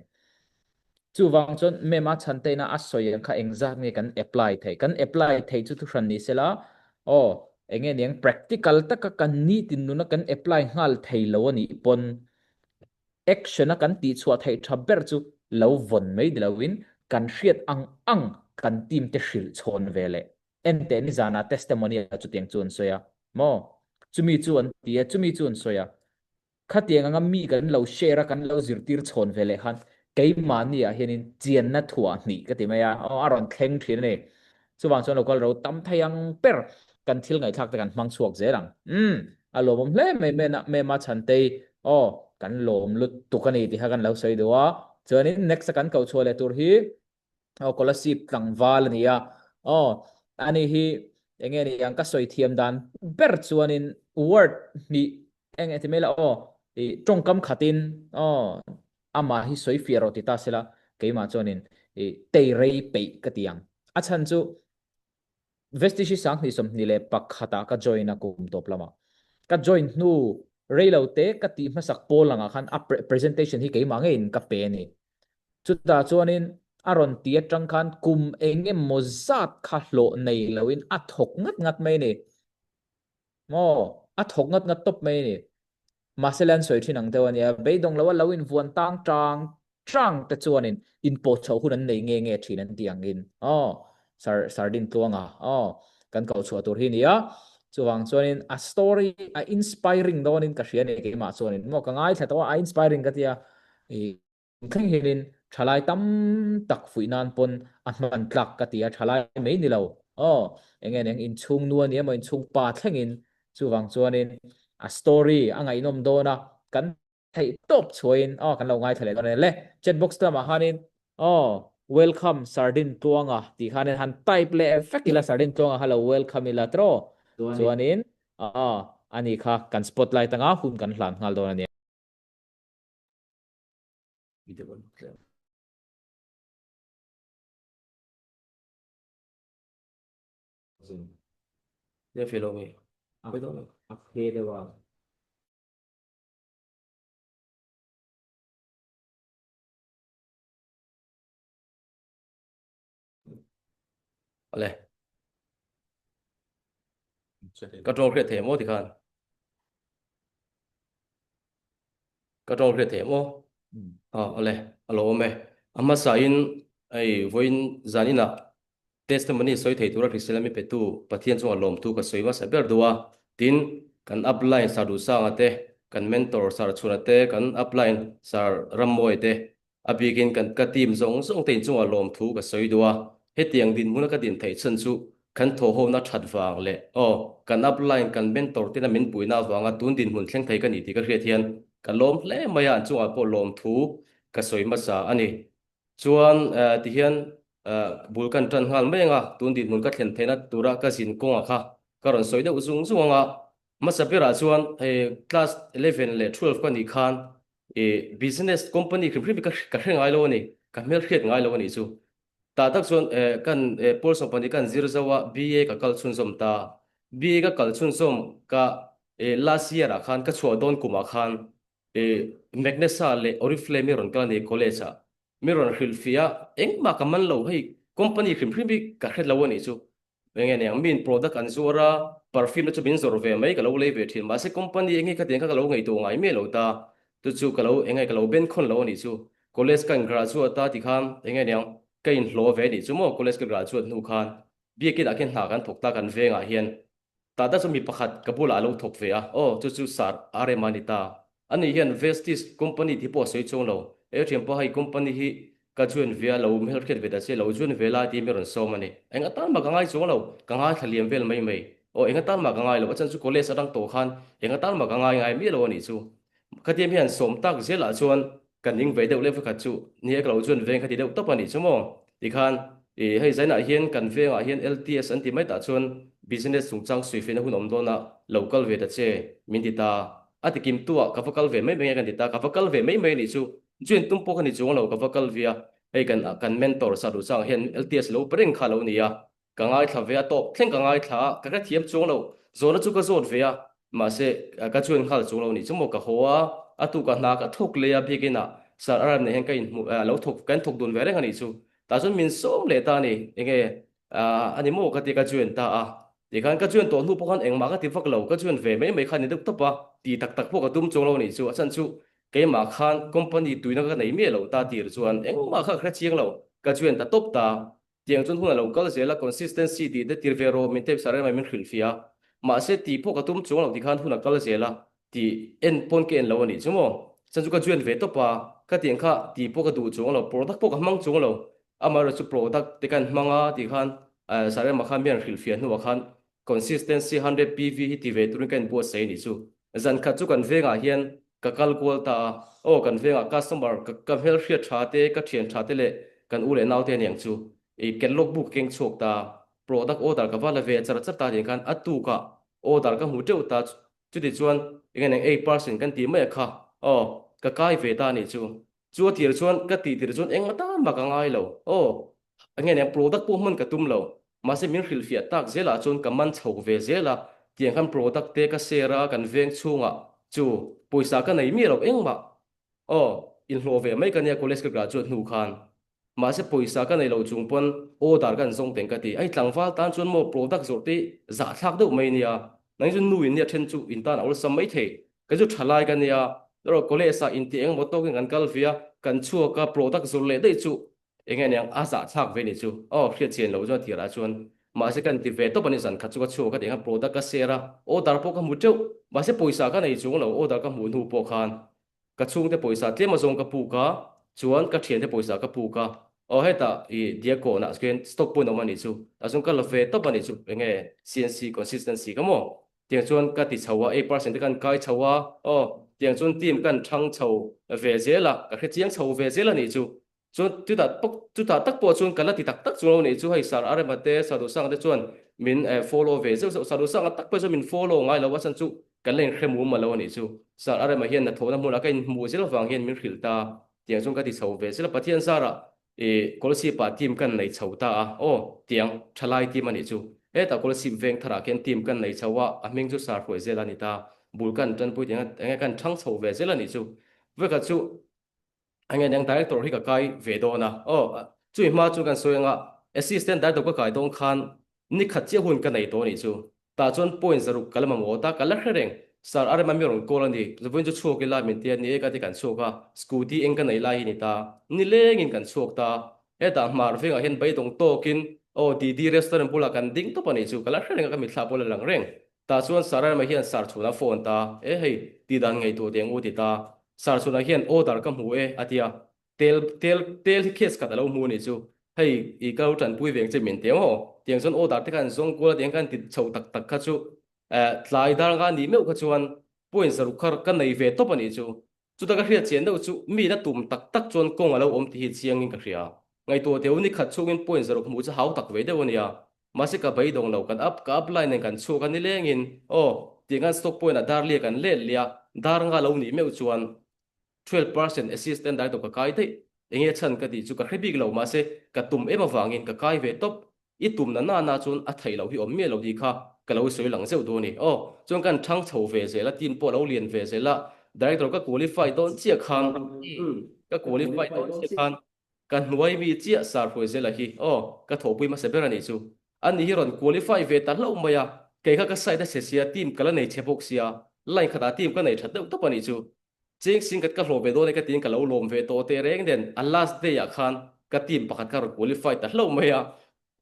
Speaker 1: Chuvang chuan mem a chhan teina a sawi ang kha engzat nge kan apply theih? Kan apply theih chu thuhran ni sela, aw, enge niang practical taka kan nitin nuna kan apply nghal thei lo a nih pawn action a kan tihchhuah theih tha ber chu lo vawn mai ni loin kan hriat ang ang kan team te hrilh chhawn ve leh enteh nizanah testimony ah chutiang chu an sawi a maw? Chumi chu an ti a, chumi chu an sawi a. Khatiang anga mi kan lo share a, kan lo zirtir chhawn ve leh khan keimahni ah hianin chianna thuah hnih ka ti mai a, aw a rawn thleng thin a ni. Chuvang chuan local ro tam thei ang ber kan thil ngaihthlak te kan hmang chhuak zel ang. Umm, a lawmawm hle mai mena Mema Chhantei, aw kan lawm lutuk a ni tih kha kan lo sawi duh a. Chuanin next a kan koh chhuah leh tur hi aw Kolasib tlangval a ni a, aw ani hi enge ni ang ka sawi thiam dan ber chuanin word hnih eng ti mai la aw i tawngkam khatin aw amah hi sawi fiah rawh ti ta sela keimah chuanin i tei rei peih ka ti ang. A chhan chu Vestige hi 2021 ah ka join a kum tawp lamah. Ka join hnu rei lo te ka tih hmasak pawl langah khan a presentation hi keimah ngeiin ka pe a ni. Chutah chuanin a rawn ti atang khan kum eng emaw zat kha hlawh nei loin a thawk ngat ngat mai a ni. Maw? A thawk ngat ngat tawp mai a ni. Mahse le an sawi thin ang deuh a nia, beidawng loa lo invuan tang tang tang te chuanin inpawh chhoh hun an nei nge nge thin an tih angin aw Sir Sardin Tluanga aw kan koh chhuah tur hi a ni a. Chuvang chuanin a story a inspiring dawnin ka hria a ni keimah chuanin maw ka ngaithla tawh a, a inspiring ka tia i Thleng hianin thalai tam tak fuih nan pawn a hman tlak ka ti a, thalai mai ni lo aw, eng nge eng inchhung nu a ni emaw inchhung pa thlengin chuvang chuanin a story a ngaihnawm dawn a, kan theih tawp chhuahin aw kan lo ngaithla leh dawn a ni. Le chat box lamah khanin aw welcome Sardin Tluanga tih khanin han type leh vek ila Sardin Tluanga kha lo welcome ila tiraw chuanin aw ani kha kan spotlight anga hun kan hlan nghal dawn a nia.
Speaker 3: Ale. Ka tawng hriat thei maw tikhan? Ka tawng hriat thei maw? A ale, a lo awm e. A hmasa in ei vawiin zan inah testimony sawi thei tura hrisel ami petu Pathian chungah lawmthu ka sawi hmasa ber duh a. Tin, kan upline Sir Duhsanga te, kan mentor Sir Chhuna te, kan upline Sir Rammawia te A bikin kan ka team zawng zawng te inchungah lawmthu ka sawi duh a, hetiang dinhmuna ka din theih chhan chu kan thawhhona that vang leh aw kan upline kan mentor tena min puihna avanga tun dinhmun thleng thei ka ni tih ka hriat hian ka lawm hle mai a, an chungah pawh lawmthu ka sawi hmasa a ni. Chuan tihian bul kan tan nghal mai anga tun dinhmun ka thlen theihna tura ka zin kawngah kha ka rawn sawi deuh zung zung anga hmasa berah chuan class 11 leh 12 ka nih khan I business company hrim hrim hi ka ka hre ngai lo a ni, ka hmel hriat ngai lo a nih chu. Tah tak chuan eh kan eh Paul Sawmpani kan zir zo a, BA ka kal chhunzawm ta. BA ka kal chhunzawm ka eh last year ah khan ka chhuah dawn kum ah khan eh Magnesa leh Oriflame mi rawn kal a ni college ah. Mi rawn hrilh fiah a, engmah ka man lo hei company hrim hrim hi ka hre lo a nih chu. Enge niang miin product an zuar a, perfume te chu min zawrh ve mai ka lo lei ve thin mahse company enge khatiang kha ka lo ngaihtuah ngai miah lo ta, chu chu ka lo enge ka lo ben khawn lo a nih chu. College ka in graduate a tikhan enge niang ka inhlawh ve a nih chu maw college ka graduate hnu khan biakin ah khian hna kan thawk ta kan vengah hian tah tak chuan mi pakhat ka bulah a lo thawk ve a aw chu chu Sir RM a ni ta. Ani hian Vestige company tih pawh a sawi chuang lo. He thianpa hei company hi ka join ve a, lo hmelhriat ve ta che, lo join ve lai tiin mi rawn sawm a ni. Eng atan mah ka ngai chuang lo, ka ngaithla liam vel mai mai. Aw eng atan mah ka ngai lo, a chan chu college atang tawh khan eng atan mah ka ngai ngai miah lo a nih chu. Khatiang hian sawm tak zelah chuan Ka ning ve deuh leh vekhat chu ni e ka lo chuan veng kha ti deuh tawp a nih chu maw? Tikhan i hei zainah hian kan vengah hian LTS an ti mai tah chuan business chungchang suifehna hun awm dawn a lo kal ve ta che min ti ta. A ti kim tu ah ka va kal ve mai mai nge kan ti ta, ka va kal ve mai mai a nih chu. Join tum pawh ka ni chuang lo ka va kal ve a, hei kan kan mentor sa duh changah hian LTS lo pe reng kha lo ni a, Ka ngaithla ve a, tawp thleng ka ngaithla a, ka hrethiam chuang lo. Zawhna chu ka zawt ve a, mahse ka chuan nghal chuang lo nih chu maw ka haw a, a tukah hna ka thawk leh a biakin ah. Sir Aram nen hian ka inhmu a lo thawk kan thawk dun ve reng a nih chu. Tah chuan min sawm leh ta a ni. Enge a ni maw ka ti ka join ta a. Tikhan ka join tawh hnu pawh khan engmah ka ti vak lo, ka join ve mai mai kha ni deuh tawp a, ti tak tak pawh ka tum chuang lo a nih chu. A chhan chu keimah khan company tuina ka nei miah lo ta tir chuan engmah kha ka hre chiang lo, ka join ta tawp ta. Tiang chuan hun a lo kal zel a, consistency tih te tir ve rawh min type sa reng mai min hrilh fiah a. Mahse tih pawh ka tum chuang lo tikhan hun a kal zel a, tih en pawn ka en lo a nih chu maw. Chhan chu ka join ve tawp a, ka tiang kha tih pawh ka duh chuang lo, product pawh ka hmang chuang lo. Amaherawhchu product te kan hmang a tih khan Sarema khan mi an hrilh fiah hnuah khan consistency 100 PV hi ti ve turin ka inbuatsaih a nih chu. Zan khat chu kan vengah hian ka kal kual ta a, aw kan vengah customer ka ka hmelhriat tha te, ka thian tha te leh kan u leh nau te aniang chu i catalog book ka keng chhuak ta, product order ka va la ve char char ta tih khan a tukah order ka hmu teuh ta, chuti chuan eng eng ei person kan tih mai a kha, aw ka kai ve ta a nih chu. Chu a tir chuan ka tih tir chuan eng atan mah ka ngai lo, aw eng nge nia product pawh hman ka tum lo, mahse min hrilhfiah tak zelah chuan ka man chho ve zel a, tiang khan product te ka share a kan veng chhungah chu pawisa ka nei miah lo engmah, aw inhlawh ve mai ka nia college ka graduate hnu khan, mahse pawisa ka nei lo chung pawn order ka an zawng teng ka ti, ai tlangval tan chuan maw product zawrh te zahthlak deuh mai nia, nang chu nu in nia then chu in tan a awlsam maithei. Kei chu thalai ka nia, erawh college ah inti eng emaw tawkin kan kal ve a, kan chhuak a, product zawrh leh daih chu eng nge niang a zahthlak ve ni chu. Aw, hriat chian lo chuan tirah chuan mahse kan ti ve tawp a ni, zan khat chu ka chhuak a tih khan product ka share a, order pawh ka hmu teuh, mahse pawisa ka nei chung lo, order ka hmuh hnu pawh khan ka chhungte pawisa tlem azawng ka puk a, chuan ka thiante pawisa ka puk a, aw hetah i Diakon ah khian stock pawhin a awm a nih chu, tah chuan ka la ve tawp a nih chu, eng nge CNC consistency ka maw? Tiang chuan ka ti chho a, eight percent te kan kai chho a, aw, tiang chuan team kan thang chho ve zel a, ka hre chiang chho ve zel a nih chu. Chuan chutah pawh chutah tak pawh chuan ka la ti tak tak chuang lo nih chu, hei Sir Arema te, Sir Duhsanga te chuan min follow ve zeuh zeuh, Sir Duhsanga tak pawh chuan min follow ngai lo a chhan chu kan la inhre mum lo a nih chu. Sir Arema hian hnathawhna hmunah ka inhmuh zel avang hian min hrilh ta, tiang chuan ka ti chho ve zel a, Pathian zarah I Kawlsip-ah team kan nei chho ta a, aw, tiang thalai team a nih chu. Hetah Kawlsip veng tharah khian team kan nei chho a, a hming chu Sar Hruai zel a ni ta. Bul kan tanpui tih eng enge kan thang chho ve zel a nih chu. Vawikhat chu eng nge niang director hi ka kai ve dawn a, aw, chumi hma chu kan sawi anga assistant director ka kai dawn khan Ni khat chiah hun ka nei tawh a nih chu. Tah chuan point zaruk ka la mamawh ta, ka la hre reng. Sir, a rem a mi rawn call a ni. Vawiin chu chhuak ila min ti a, ni e ka ti kan chhuak a, scooty eng ka nei lai hi ni ta. Ni lengin kan chhuak ta. Hetah hmar vengah hian beidawng tawkin aw Didi restaurant bulah kan ding tawp a nih chu, ka la hre reng a, ka mitthla pawh la lang reng. Tah chuan Sir a rem a hian Sir chhunah phone ta, e hei, tih dan ngaihtuah teh ang u ti ta. Sir chhunah hian order ka hmu e a ti a, Tel tel tel hi case khat a lo hmu a nih chu. Hei i ka lo tanpui veng che min ti ang aw. Tiang chuan order te kha an zawng kual a tiang khan ti chho tak tak kha chu eh tlai dar nga nih meuh kha chuan point zaruk kha ka nei ve tawp a nih chu. Chuta ka hriat chian deuh chu mi na tum tak tak chuan kawng a lo awm tih hi chiangin ka hria. Ngaihtuah teu ni khat chhungin point zaruk hmuh chu hau tak ve deuh a nia. Mahse ka beidawng lo kan up ka upline nen kan chhuak a nilengin aw tiang khan stock point ah dar lia kan let leh a dar nga lo nih meuh chuan 12 percent assistant director ka kai daih. Enge chhan ka tih chu ka hre bik lo, mahse ka tum em avangin ka kai ve tawp. I tum na na na chuan a theih loh hi awm miah lo tih kha ka lo sawi lang zeuh dawn a ni. Aw, chuan kan thang chho ve zel a, team pawh a lo lian ve zel a, director ka qualify dawn chiah khan, ka qualify dawn chiah khan ka hnuai mi chiah Sir Hruaizela hi, aw, ka thawhpui hmasa ber a nih chu. Ani hi rawn qualify ve ta hlauh mai a, kei kha ka side a chhe sia, team ka la nei chhe bawk sia, line khatah team ka nei that deuh tawp a nih chu. Cheng sing ka hlawh ve dawn e ka tiin ka lo lawm ve tawh teh reng nen a last day ah khan ka team pakhat kha rawn qualify ta hlauh mai a,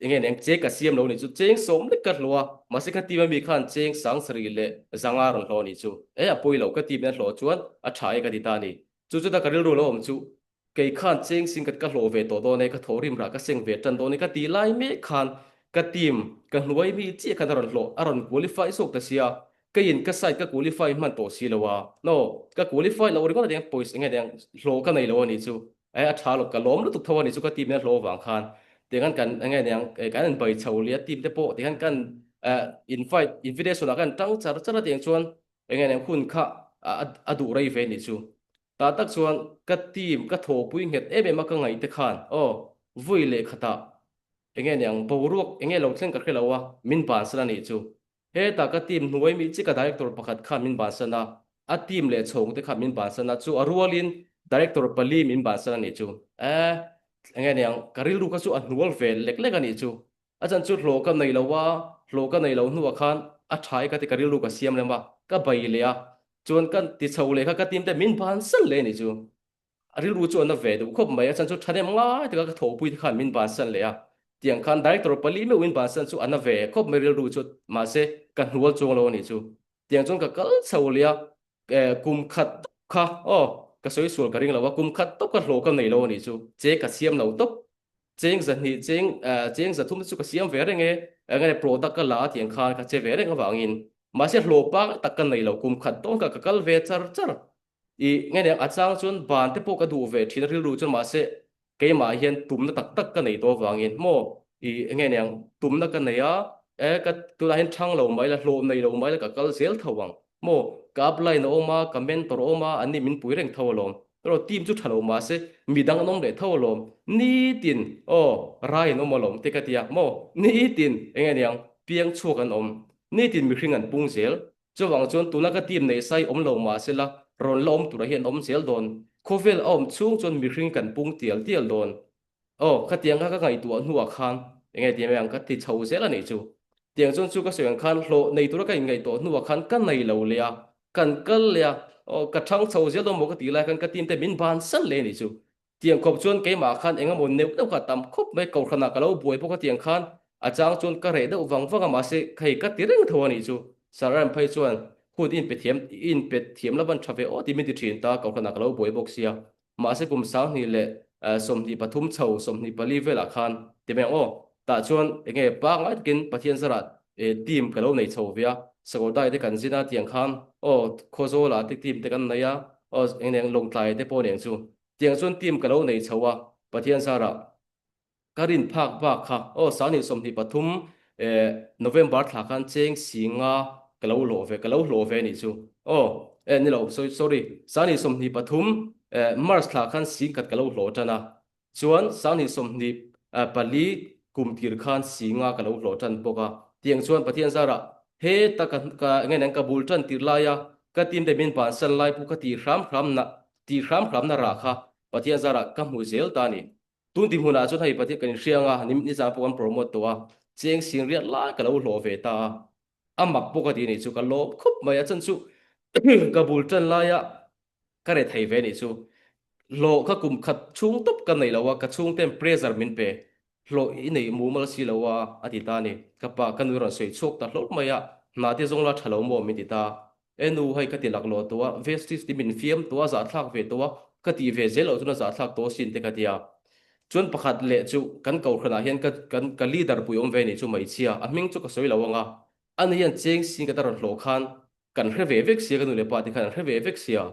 Speaker 3: enge nen cheng ka siam lo nih chu cheng sawm lek ka hlawh a, mahse ka team ami khan cheng sang sarih leh zanga rawn hlawh nih chu e a pawi lo ka team in a hlawh chuan a tha e ka ti ta a ni. Chu chuta ka rilru lo awm chu Kei khan cheng sing ka hlawh ve tawh dawn e, ka thawh rim rah ka seng ve tan dawn e ka ti lai mek khan ka team ka hnuai mi chiah khan a rawn hlawh, a rawn qualify zawk ta sia, keiin ka side ka qualify hman tawh si lo a, no, ka qualify loh ringawt a niang pawisa enge niang hlawh ka nei lo a nih chu, e a tha lo ka lawm lutuk tho a nih chu ka team in a hlawh avang khan tiangkhan kan enge niang kan inbai chho leh a team te pawh tiangkhan kan invite invitation ah kan tang char char a tiang chuan enge niang hun kha a duh rei ve a nih chu. Tah tak chuan ka team ka thawhpui nghet em em a ka ngaih te khan aw vui leh khatah enge niang boruak enge lo thleng ka hre lo a min bansan a nih chu. Hetah ka team hnuai mi chi ka director pakhat khan min bansan a, a team leh chhawng te khan min bansan a chu a rualin. Director pali min bansan a nih chu. Eh, enge niang, ka rilru kha chu a hnual ve lek lek a nih chu. A chan chu hlawh ka nei lo a, hlawh ka nei lo hnuah khan a tha e ka ti ka rilru ka siam lem a, ka bei leh a, chuan ka ti chho leh kha ka team te min bansan leh a nih chu. A rilru chu a na ve duh khawp mai, a chan chu thahnem ngai taka ka thawhpui te khan min bansan leh a, tiang khan director pali meuh min bansan chu a na ve khawp mai rilru chu, mahse ka hnual chuang lo a nih chu. Tiang chuan ka kal chho leh a, kum khat tawp kha aw ka sawi sual ka ring lo a, kum khat tawp kha hlawh ka nei lo a nih chu, che ka siam lo tawp, cheng zahnih cheng cheng zathum te chu ka siam ve reng e, eng nge product ka la a tiang khan ka che ve reng avangin, mahse hlawh pangai tak ka nei lo, kum khat dawn kha ka kal ve char char. I nge nia a chang chuan ban te pawh ka duh ve thin a rilru chuan mahse keimah hian tumna tak tak ka nei tawh avangin maw i nge niang tumna ka nei a e ka tunah hian thang lo mai la hlawh nei lo mai la ka kal zel tho ang maw ka upline a awm a ka mentor a awm a an ni min pui reng tho alawm erawh team chu tha lo mahse midang an awm leh tho alawm nitin aw rai an awm alawm te ka tia maw nitin enge niang piang chhuak an awm nitin mihring an pung zel Chuvang chuan tuna ka team neih sai awm lo mah sela, rawn la awm turah hian awm zel dawn. Khawvel a awm chhung chuan mihring kan pung tial tial dawn. Aw, khatiang kha ka ngaihtuah hnuah khan enge ti mai ang ka ti chho zel a nih chu. Tiang chuan chu ka sawi ang khan hlawh nei tura ka inngaihtuah hnuah khan ka nei lo leh a, kan kal leh a, aw ka thang chho zel dawn maw ka tih lai khan ka team te min bansan leh a nih chu. Tiang khawp chuan keimah khan eng emaw neuh deuh kha a tam khawp mai, kohhranah ka lo buai bawk a tiang khan a chang chuan ka reh deuh vang vang a mahse hei ka ti reng tho a nih chu. Sir Ram phei chuan hun i inpe thiam i inpe thiam lo van tha ve aw tih min ti thin ta, kohhranah ka lo buai bawk sia. Mahse kum 20 leh 23 chho 24 velah khan ti mai ang aw, tah chuan enge pangngai takin Pathian zarah team ka lo nei chho ve a, Sakawrdai te kan zin a tiang khan aw Khawzawlah te team te kan nei a, aw eng eng Lawngtlai te pawh nen chu. Tiang chuan team ka lo nei chho a, Pathian zarah ka rin phak bak kha aw 2023 eh November thla khan cheng si nga ka lo hlawh ve ka lo hlawh ve nih chu aw eh ni lo sorry sorry 2023 eh March thla khan sing khat ka lo hlawh tan a chuan 2024 kum tir khan si nga ka lo hlawh tan bawk a tiang chuan Pathian zarah heta ka ka nge nang ka bul tan tir lai a ka team te min bansan lai pawh ka tih hram hram na Tih hram hramna rah kha Pathian zarah ka hmu zel ta a ni. Tun ti hmunah chuan hei Pathian kan inhriang a, ni nizan pawh kan promote tawh a, cheng sing riat lai ka lo hlawh ve ta a, a mak bawk a ti nih chu ka lawm khawp mai a, chan chu ka bul tan laia ka re thei ve nih chu hlawh kha kum khat chhung tawp ka nei lo a, ka chhungten pressure min pe hlawh i neih mumal si lo a, a ti ta a ni. Ka pa ka nui rawn sawi chhuak ta hlawlh mai a, hna te zawng la tha lo maw min ti ta. E nu hei ka ti laklawh tawh a, Vestige ti min fiam tawh a, zahthlak ve tawh a, ka tih ve zel loh chuan a zahthlak tawh asin te ka ti a. Chuan pakhat leh chu kan kohhranah hian ka kan ka leader pui awm ve nih chu hmeichhia, a hming chu ka sawi lo ang a, ani hian cheng sing ka ta rawn hlawh khan kan hre ve vek sia ka nu leh pa te khan an hre ve vek sia,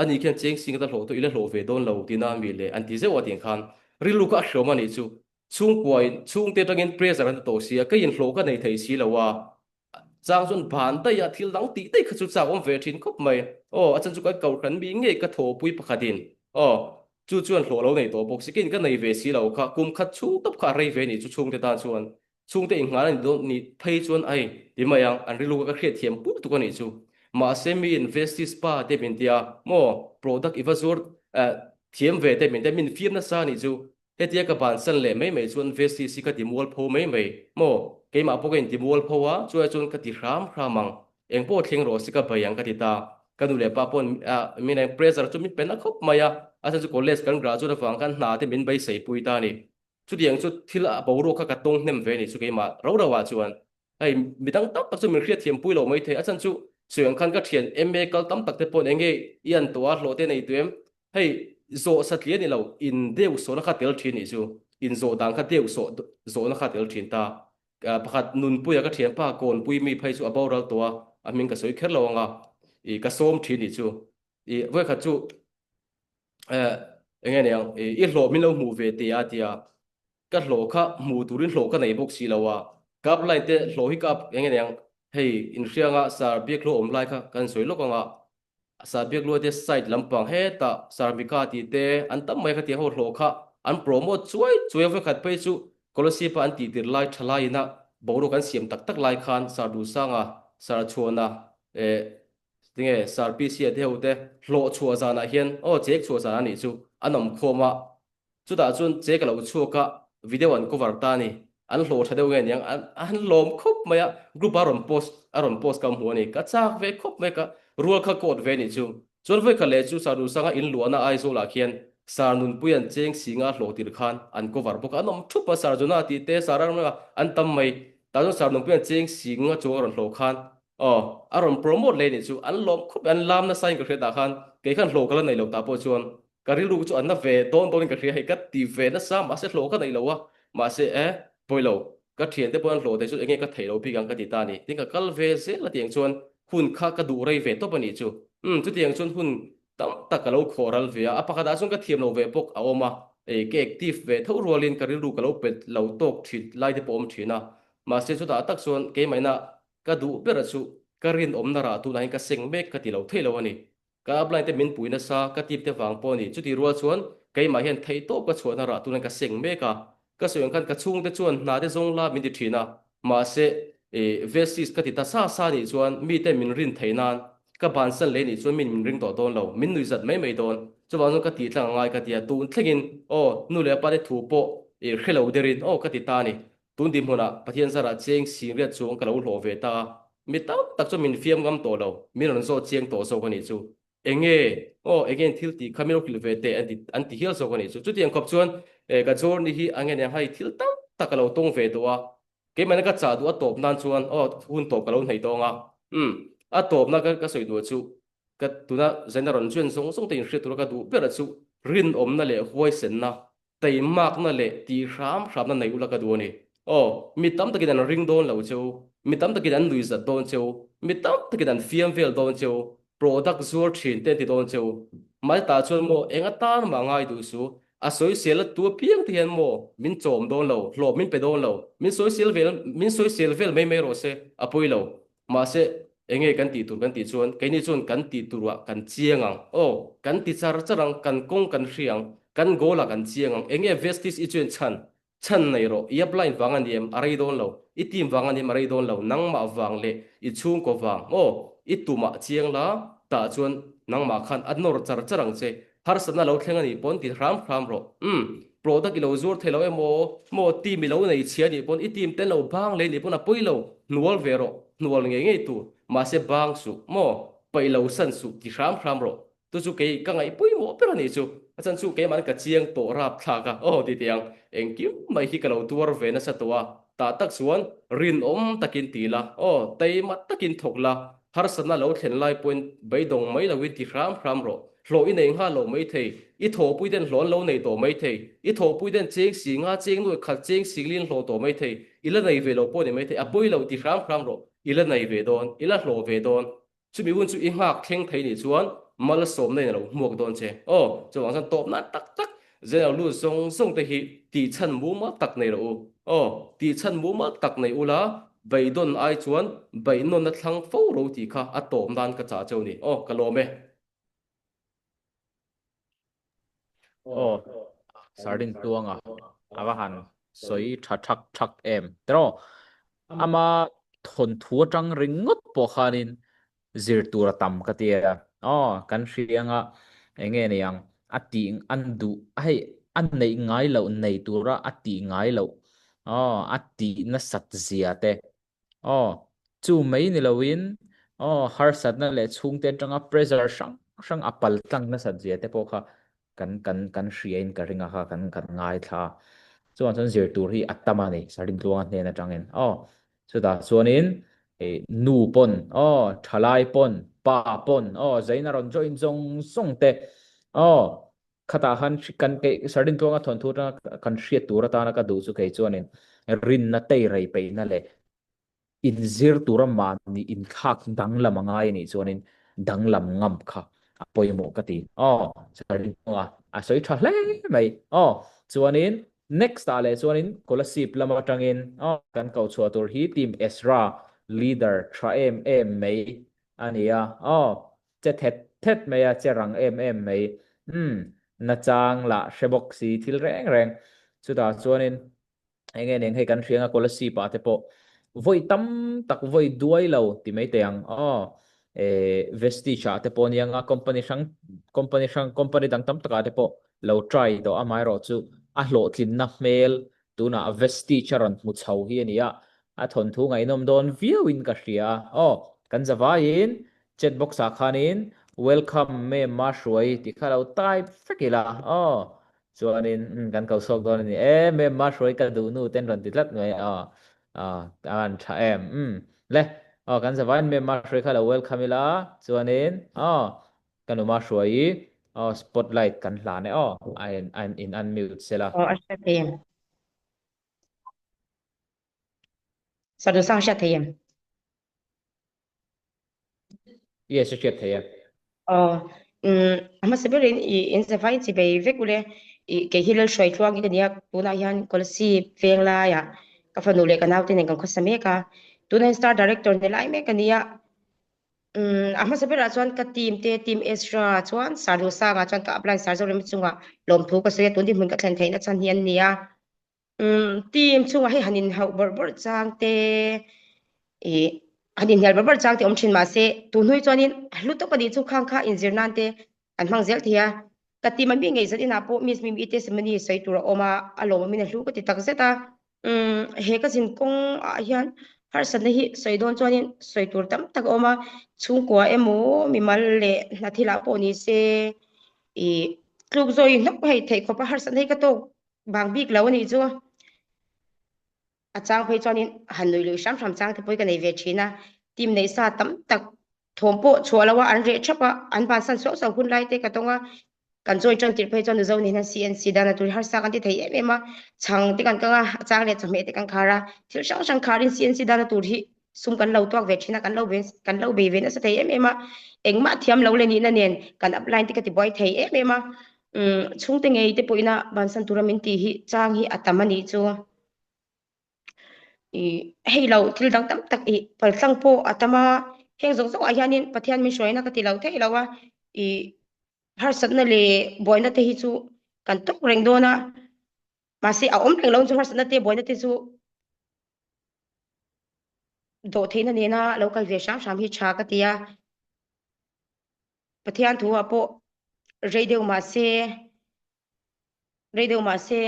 Speaker 3: ani khian cheng sing ka ta hlawh tawh i la hlawh ve dawn lo tina mi leh an ti zeuh a tih khan rilru kha a hreawm a nih chu, chhungkuain chhungte atangin pressure an ti tawh sia, kei inhlawh ka nei thei si lo a, Chang chuan ban daih a thil dang tih daih kha chu chak awm ve thin khawp mai. Aw, a chan chu kan kohhran mi ngei ka thawhpui pakhatin aw, chu chuan hlawh lo nei tawh bawk si, keiin ka nei ve si lo kha, kum khat chhung tawp kha a rei ve nih chu chhungte tan chuan chhungte innghan a ni dawn nih phei chuan ai ti mai ang, an rilru ka hriat thiam pur tuk a nih chu. Mahse miin Vestige pa te min tia maw product i va zuar thiam ve te min tia min fiam nasa a nih chu. Hetia ka bansan leh mai mai chuan VCC ka ti mualpho mai mai maw? Keimah pawh ka inti mualpho a, chuai chuan ka ti hram hram ang. Eng pawh thleng rawh se ka bei ang ka ti ta. Ka nu leh pa paw'n min eng pressure chu min pe na khawp mai a, a chhan chu college kan graduate avang khan hna te min beisei pui ta a ni. Chutiang chu thil a boruak kha ka tawng hnem ve a ni chu keimah ro ro ah chuan. Hei midang tam tak chu min hriatthiam pui lo mai thei, a chhan chu sawi ang khan ka thian MA kal tam tak te paw'n eng nge i an tawh a, hlawh te nei tawh em? Hei zawh satliah ni lo, in deuh sawhna kha tel thin nih chu, in zawh dan kha deuh sawh zawhna kha tel thin ta. Pakhat Nunpuia ka thianpa Kawnpui mi phei chu a boral tawh a, a hming ka sawi kher lo ang a, i ka sawm thin nih chu. I vawikhat chu eng nge niang, i hlawh min lo hmuh ve teh a tia, Ka hlawh kha hmuh turin hlawh ka nei bawk si lo a, ka upline te hlawh hi ka up eng nge niang, hei inhrianga Sir Biakhlua awm lai kha kan sawi lawk ang a, Sir Biakhlua te site lampang hetah Sir Mika tih te an tam mai kha tiang ho hlawh kha an promote chuai chuai a, vawikhat phei chu Kolosip a an tih tir lai tha laiin a boruak an siam tak tak lai khan Sir Duhsanga, Sir Chhuana eh. Tinge Sir PC-a te ho te hlawh chhuah zanah hian aw chek chhuah zan a nih chu an awm khawm a, chutah chuan chek a lo chhuak a, video an cover ta a ni. An hlawh tha deuh nge niang an an lawm khawp mai a, group a rawn post a rawn post ka hmu a ni. Ka chak ve khawp mai ka rual kha ka awt ve a nih chu. Chuan vawikhat leh chu Sir Duhsanga in luahna Aizawlah khian Sir Nunpuia'n cheng singa hlawh tirh khan an cover bawk a, an awm thup a, Sir Jonah tih te Sir Ramranga an tam mai. Tah chuan Sir Nunpuia'n cheng singa chuang a rawn hlawh khan Aw, a rawn promote leh nih chu an lawm khawp mai, an lam nasa in ka hria tah khan, kei khan hlawh ka la nei lo tah pawh chuan ka rilru chu an na ve dawn dawn in ka hria hei ka ti ve nasa mahse hlawh ka nei lo a, mahse e pawi lo, ka thian te pawh an hlawh thei chu enge ka theih lo bik ang ka ti ta a ni, tin ka kal ve zel a tiang chuan hun kha ka duh rei ve tawp a nih chu, umm chutiang chuan hun tam tak ka lo khawh ral ve a, a pakhat ah chuan ka thiam lo ve bawk a awm a, ei ka active ve tho rualin ka rilru ka lo pet lo tawk thin lai te pawh a awm thin a, mahse chutah tak chuan keimahina Ka duh ber chu ka rinawmna rah tunah hian ka seng mek ka ti lo thei lo a ni. Ka upline te min pui nasa, ka team te vang pawh a ni. Chutih rual chuan keimah hian theihtawp ka chhuahna rah tunah hian ka seng mek a. Ka sawi ang khan ka chhungte chuan hna te zawng la min ti thin a, mahse Vestis ka ti ta sa sa nih chuan mite min rin theih nan ka bansan leh nih chuan min min ring tawh dawn lo, min nuih zat mai mai dawn. Chuvang chuan ka tih tlang a ngai ka ti a, tun thlengin aw nu leh pa te thu pawh hre lo derin aw ka ti ta a ni. Tun dinhmunah Pathian zarah cheng singriat chuang ka lo hlawh ve ta a, mi tam tak chuan min fiam ngam tawh lo, min rawn zawt chiang tawh zawk a nih chu. Enge, aw enge in thil tih kha min lo hrilh ve teh an ti an ti hial zawk a nih chu. Chutiang khawp chuan e ka journey hi a nge nen hai thil tam tak ka lo tawng ve tawh a, keimahna ka chah duh a tawp nan chuan aw hun tawp ka lo hneih tawng a, umm a tawpna ka ka sawi duh chu ka tuna zaina rawn join zawng zawng te inhriat tura ka duh ber a chu rinawmna leh huaisenna Teimakna leh tih hram hramna nei ula ka duh a ni. Aw, mi tam takin an ring dawn lo che u, mi tam takin an lui zat dawn che u, mi tam takin an fiam vel dawn che u, product zuar thin te an ti dawn che u. Mahse tah chuan maw eng atan mah ngai duh su, a sawisel a tu apiang te hian maw min chawm dawn lo, hlawp min pe dawn lo, min sawisel vel, min sawisel vel mai mai rawh se, a pawi lo. Mahse, enge kan tih tur kan tih chuan keini chuan kan tih turah kan chiang ang. Aw, kan ti char char ang, kan kawng kan hria ang, kan goal ah kan chiang ang. Enge Vestige i chuan chhan? Chhan nei rawh, i upline vang a ni em? A rei dawn lo. I team vang a ni em? A rei dawn lo. Nangmah vang leh i chhungkaw vang. Aw, i tumah chiang la, tah chuan nangmah khan a nawr char char ang che. Harsatna lo thleng a nih pawn ti hram hram rawh. Umm, product i lo zuar thei lo emaw, maw team i lo nei chhia a nih pawn i team te lo bang leh a nih pawn a pawi lo, hnual ve rawh, hnual ngei ngei tur, mahse bang suh, maw, paih lo san suh ti hram hram rawh. Chu chu kei ka ngaih pawimawh ber a nih chu. A chan chu keimahni ka chiang tawh rap thlak a, aw ti teh ang, engkim mai hi ka lo tuar ve nasa tawh a, tah tak chuan rinawm takin ti la, aw, taima takin thawk la, harsatna lo thlen lai pawhin beidawng mai loin ti hram hram rawh. Hlawh i nei nghal lo mai thei, i thawhpui ten hlawh an lo nei tawh mai thei, i thawhpui ten cheng si nga cheng nuai khat cheng si lin hlawh tawh mai thei, i la nei ve lo pawh ni mai thei, a pawi lo ti hram hram rawh, i la nei ve dawn, i la hlawh ve dawn. Chumi hun chu i nghak thleng thei nih chuan malsawmna in a lo hmuak dawn che. Aw, chuvang chuan tawp nan tak tak zen lo lut zawng zawng te hi tihchhan mumal tak nei rawh u. Aw, tihchhan mumal tak nei ula, beidawn ai chuan beihnawnna thlang fo ro tih kha a tawp nan ka chah cheu ni. Aw, ka lawm e.
Speaker 1: Aw, Sardin Tluanga a va han sawi tha thak thak em tiraw? Ama thawnthu atang ringawt pawh khanin zir tur a tam ka ti a. Aw, kan hria anga eng nge ni ang a tih an duh hei a neih ngai loh nei tura a tih ngai loh aw a tih nasat zia te Aw, chu mai ni loin aw harsatna leh chhungte atanga pressure hrang hrang a pal tlang nasat zia te pawh kha kan kan kan hria in ka ring a kha kan kan ngaithla a. Chuan chuan zir tur hi a tam a ni Sarintluanga hnen atangin. Aw, chutah chuanin nu pawn aw thalai pawn pa pawn aw zaina rawn join zawng zawng te aw Khatah khan kan kei Sardin tluanga thawnthu atanga kan hriat tur atana ka duh chu kei chuanin rinna teirei peihna leh inzir tura mahni inthlak danglam a ngai anih chuanin danglam ngam kha a pawimawh ka ti. Aw Sardin tluanga a sawi tha hle mai. Aw chuanin next ah leh chuanin Kolasib lam atangin aw kan koh chhuah tur hi team Ezra leader tha em em mai a ni a. Aw Che thet thet mai a, che rang em em mai. Umm, nachang lah hre bawk si thil reng reng. Chutah chuanin eng nge nen hei kan hriang a Kolasib ah te pawh vawi tam tak vawi duai lo ti mai teh ang aw. Vestige ah te pawh nia nga company hrang company hrang company dang tam takah te pawh lo try tawh amaherawhchu a hlawhtlinna hmel tunah Vestige a rawn hmu chho hi a ni a, a thawnthu ngaihnawm dawn viauin ka hria a. Aw, kan zavaiin chat box ah khanin welcome mem Mahruai tih kha lo type vek ila aw. Chuanin umm kan ko chhuak dawn a ni e, mem Mahruai ka duh nu ten rawn ti tlat mai aw. Aw, a han tha em umm. Le, aw kan zavaiin mem Mahruai kha lo welcome ila chuanin aw ka nu Mahruai i aw spotlight kan hlan e aw, a in in unmute sela.
Speaker 4: Aw a hriat thei em? Sadhu sang hriat thei em?
Speaker 1: Yes, a hriat thei e.
Speaker 4: Aw, umm, a hmasa berin i in zavai chi bei vek ule. I kei hi Lalhruai Tluang hi ka nia, tunah hian Kolasib veng laiah ka fanu leh ka naute nen kan khawsa mek a. Tunah hian Star Director ni lai mek ka nia. Umm, a hmasa berah chuan ka team te, Team Ezra chuan Sir Duhsanga chuan ka upline Sir Zorema chungah lawmthu ka sawi a, tun dinhmun ka thlen theihna chhan hi an nia. Umm team chungah hei han inhauh bawrh bawrh chang te ih han inhnial bawrh bawrh chang te awm thin mahse tun hnui chuanin a hlu tawk a nih chu khang kha inzir nan te an hmang zel thei a, ka team a mi ngei zat inah pawh miss Mimi testimony sawi tur a awm a, a lawmawmin a hlu ka ti tak zet a, umm he ka zin kawng ah hian harsatna hi sawi dawn chuanin sawi tur tam tak a awm a, chhungkua emaw mimal leh hna thil ah pawh ni se ih tluk zawi hnawk hei theih khawp a harsatna hi ka tawk Bang bik lo a nih chu. A chang phei chuanin han nuih luih hram hram chang te pawh hi ka nei ve thin a. Team neih sa tam tak thawm pawh chhuah lo a, an reh thap a, an bansan suau suau hun lai te ka tawng a. Kan join tan tirh phei chuan Mizo nen hian CNC dan a tur hi harsa kan ti thei em em a. Chhang te kan kang a, a chang leh chawhmeh te kan khar a. Thil hrang hrang kharin CNC dan a tur hi sum kan lo tuak ve thin a, kan lo ve kan lo bei ve nasa thei em em a. Engmah thiam lo leh nihna nen kan upline te ka ti buai thei em em a. Umm chhungte ngei te pawhina bansan tura min tih hi chang hi a tam a nih chu. Ih hei lo thil dang tam tak ih paltlang pawh a tam a, heng zawng zawngah hianin Pathian min hruaina ka ti lo theih lo a, ih harsatna leh buaina te hi chu kan tawk reng dawn a, mahse a awm reng lo chu harsatna te buaina te chu dawh theihna nena lo kal ve hram hram hi tha ka ti a. Pathian thu ah pawh rei deuh mah se, rei deuh mah se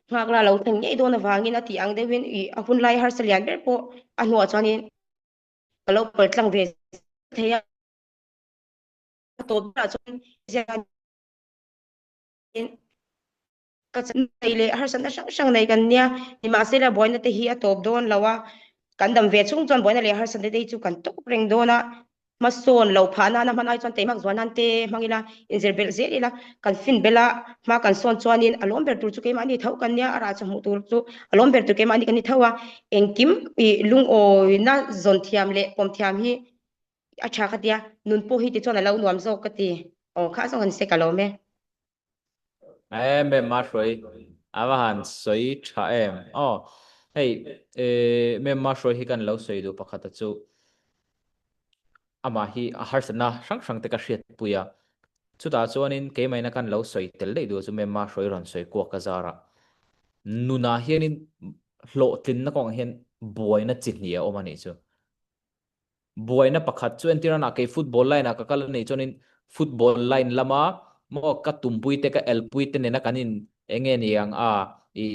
Speaker 4: nghak la lo thlen ngei dawn avangin a tih ang deuhin ih a hun lai harsa lian ber pawh a hnuah chuanin ka lo pal tlang ve thei a, a tawp berah chuan Ka nei leh harsatna hrang hrang nei kan nia, nimahsela buaina te hi a tawp dawn lo a, kan dam ve chhung chuan buaina leh harsatna te hi chu kan tawp reng dawn a, hmasawn lo phah nana hman ai chuan teimak zual nan te hmang ila, inzir belh zel ila, kan fin belh a, hma kan sawn chuanin a lawm ber tur chu keimahni tho kan nia, a rah chu hmuh tur chu a lawm ber tur keimahni kan ni tho a, engkim ih lungawina zawn thiam leh pawm thiam hi a tha ka tia, nun pawh hi tichuan a lo nuam zawk ka ti, aw kha zawng an se ka lawm e.
Speaker 1: Em em ma hruai a va han sawi tha em aw hei mem ma hruai hi kan lo sawi duh pakhat a chu amah hi a harsatna hrang hrang te ka hriat pui a chutah chuanin keimahina kan lo sawi tel daih duh chu mem ma hruai rawn sawi kuak ka zar a nunah hianin hlawhtlinna kawngah hian buaina chi hnih a awm a nih chu. Buaina pakhat chu entir anah kei football line ah ka kal a nih chuanin football line lama maw ka tumpui te ka elpui te nena kan in eng nge ni ang a i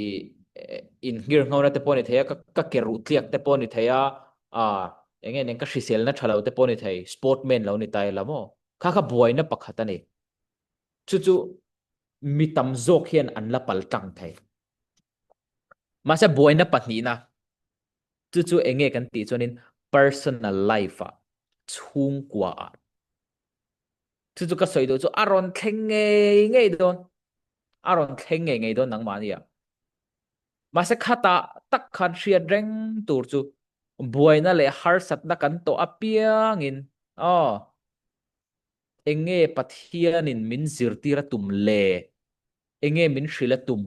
Speaker 1: in nghir nghona te pawh a ni thei a ka ka ke ruh tliak te pawh a ni thei a a eng nge ni ang ka hriselna tha lo te pawh a ni thei sportman lo ni ta ila maw kha kha buaina pakhat a ni chu chu mi tam zawk hian an la pal tlang thei mahse buaina pahnihna Chu chu enge kan tih chuanin personal life ah, chhungkua ah. Chu chu ka sawi duh chu a rawn thleng ngei ngei dawn. A rawn thleng ngei ngei dawn nangmahni ah. Mahse khatah tak khan hriat reng tur chu buaina leh harsatna kan tawh apiangin aw enge Pathianin min zirtir a tum le? Enge min hrilh a tum?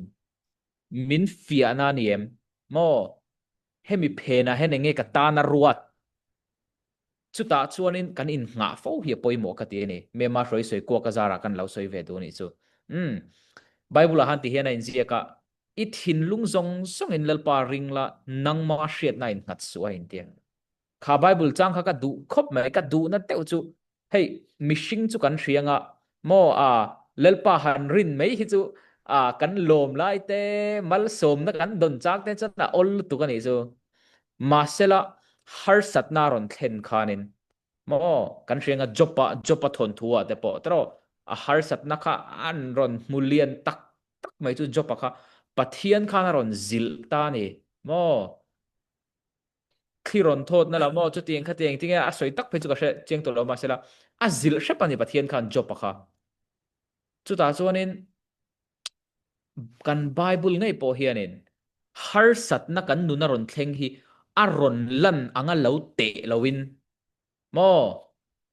Speaker 1: Min fiahna a ni em? Maw? Hemi phenah hian enge ka tan a ruat? Chutah chuanin kan innghah fo hi a pawimawh ka ti a ni. Mema hruai sawi kuak a zarah kan lo sawi ve duh a nih chu. Umm. Bible-ah han ti hian a inziak a, I thinlung zawng zawngin Lalpa ring la, nangma hriatna a innghat suh a inti a. Kha Bible chang kha ka duh khawp mai, ka duhna deuh chu hei mihring chu kan hria anga maw a Lalpa han rin mai hi chu a kan lawm lai te malsawmna kan dawn chak te chuan a awl lutuk a nih chu. Mahsela harsatna a rawn thlen khanin maw kan hria anga Job-a Job-a thawnthu ah te pawh tawh a harsatna kha an rawn hmu lian tak tak mai chu Job-a kha Pathian khan a rawn zilh ta a ni maw. Thli rawn thawtna lo maw chutiang khatiang tinge a sawi tak phei chu ka hre chiang tawh lo mahsela a zilh hrep a ni Pathian khan Job-a kha. Chutah chuanin kan Bible ngei pawh hianin harsatna kan nuna rawn thleng hi a rawn lan anga lo teh loin maw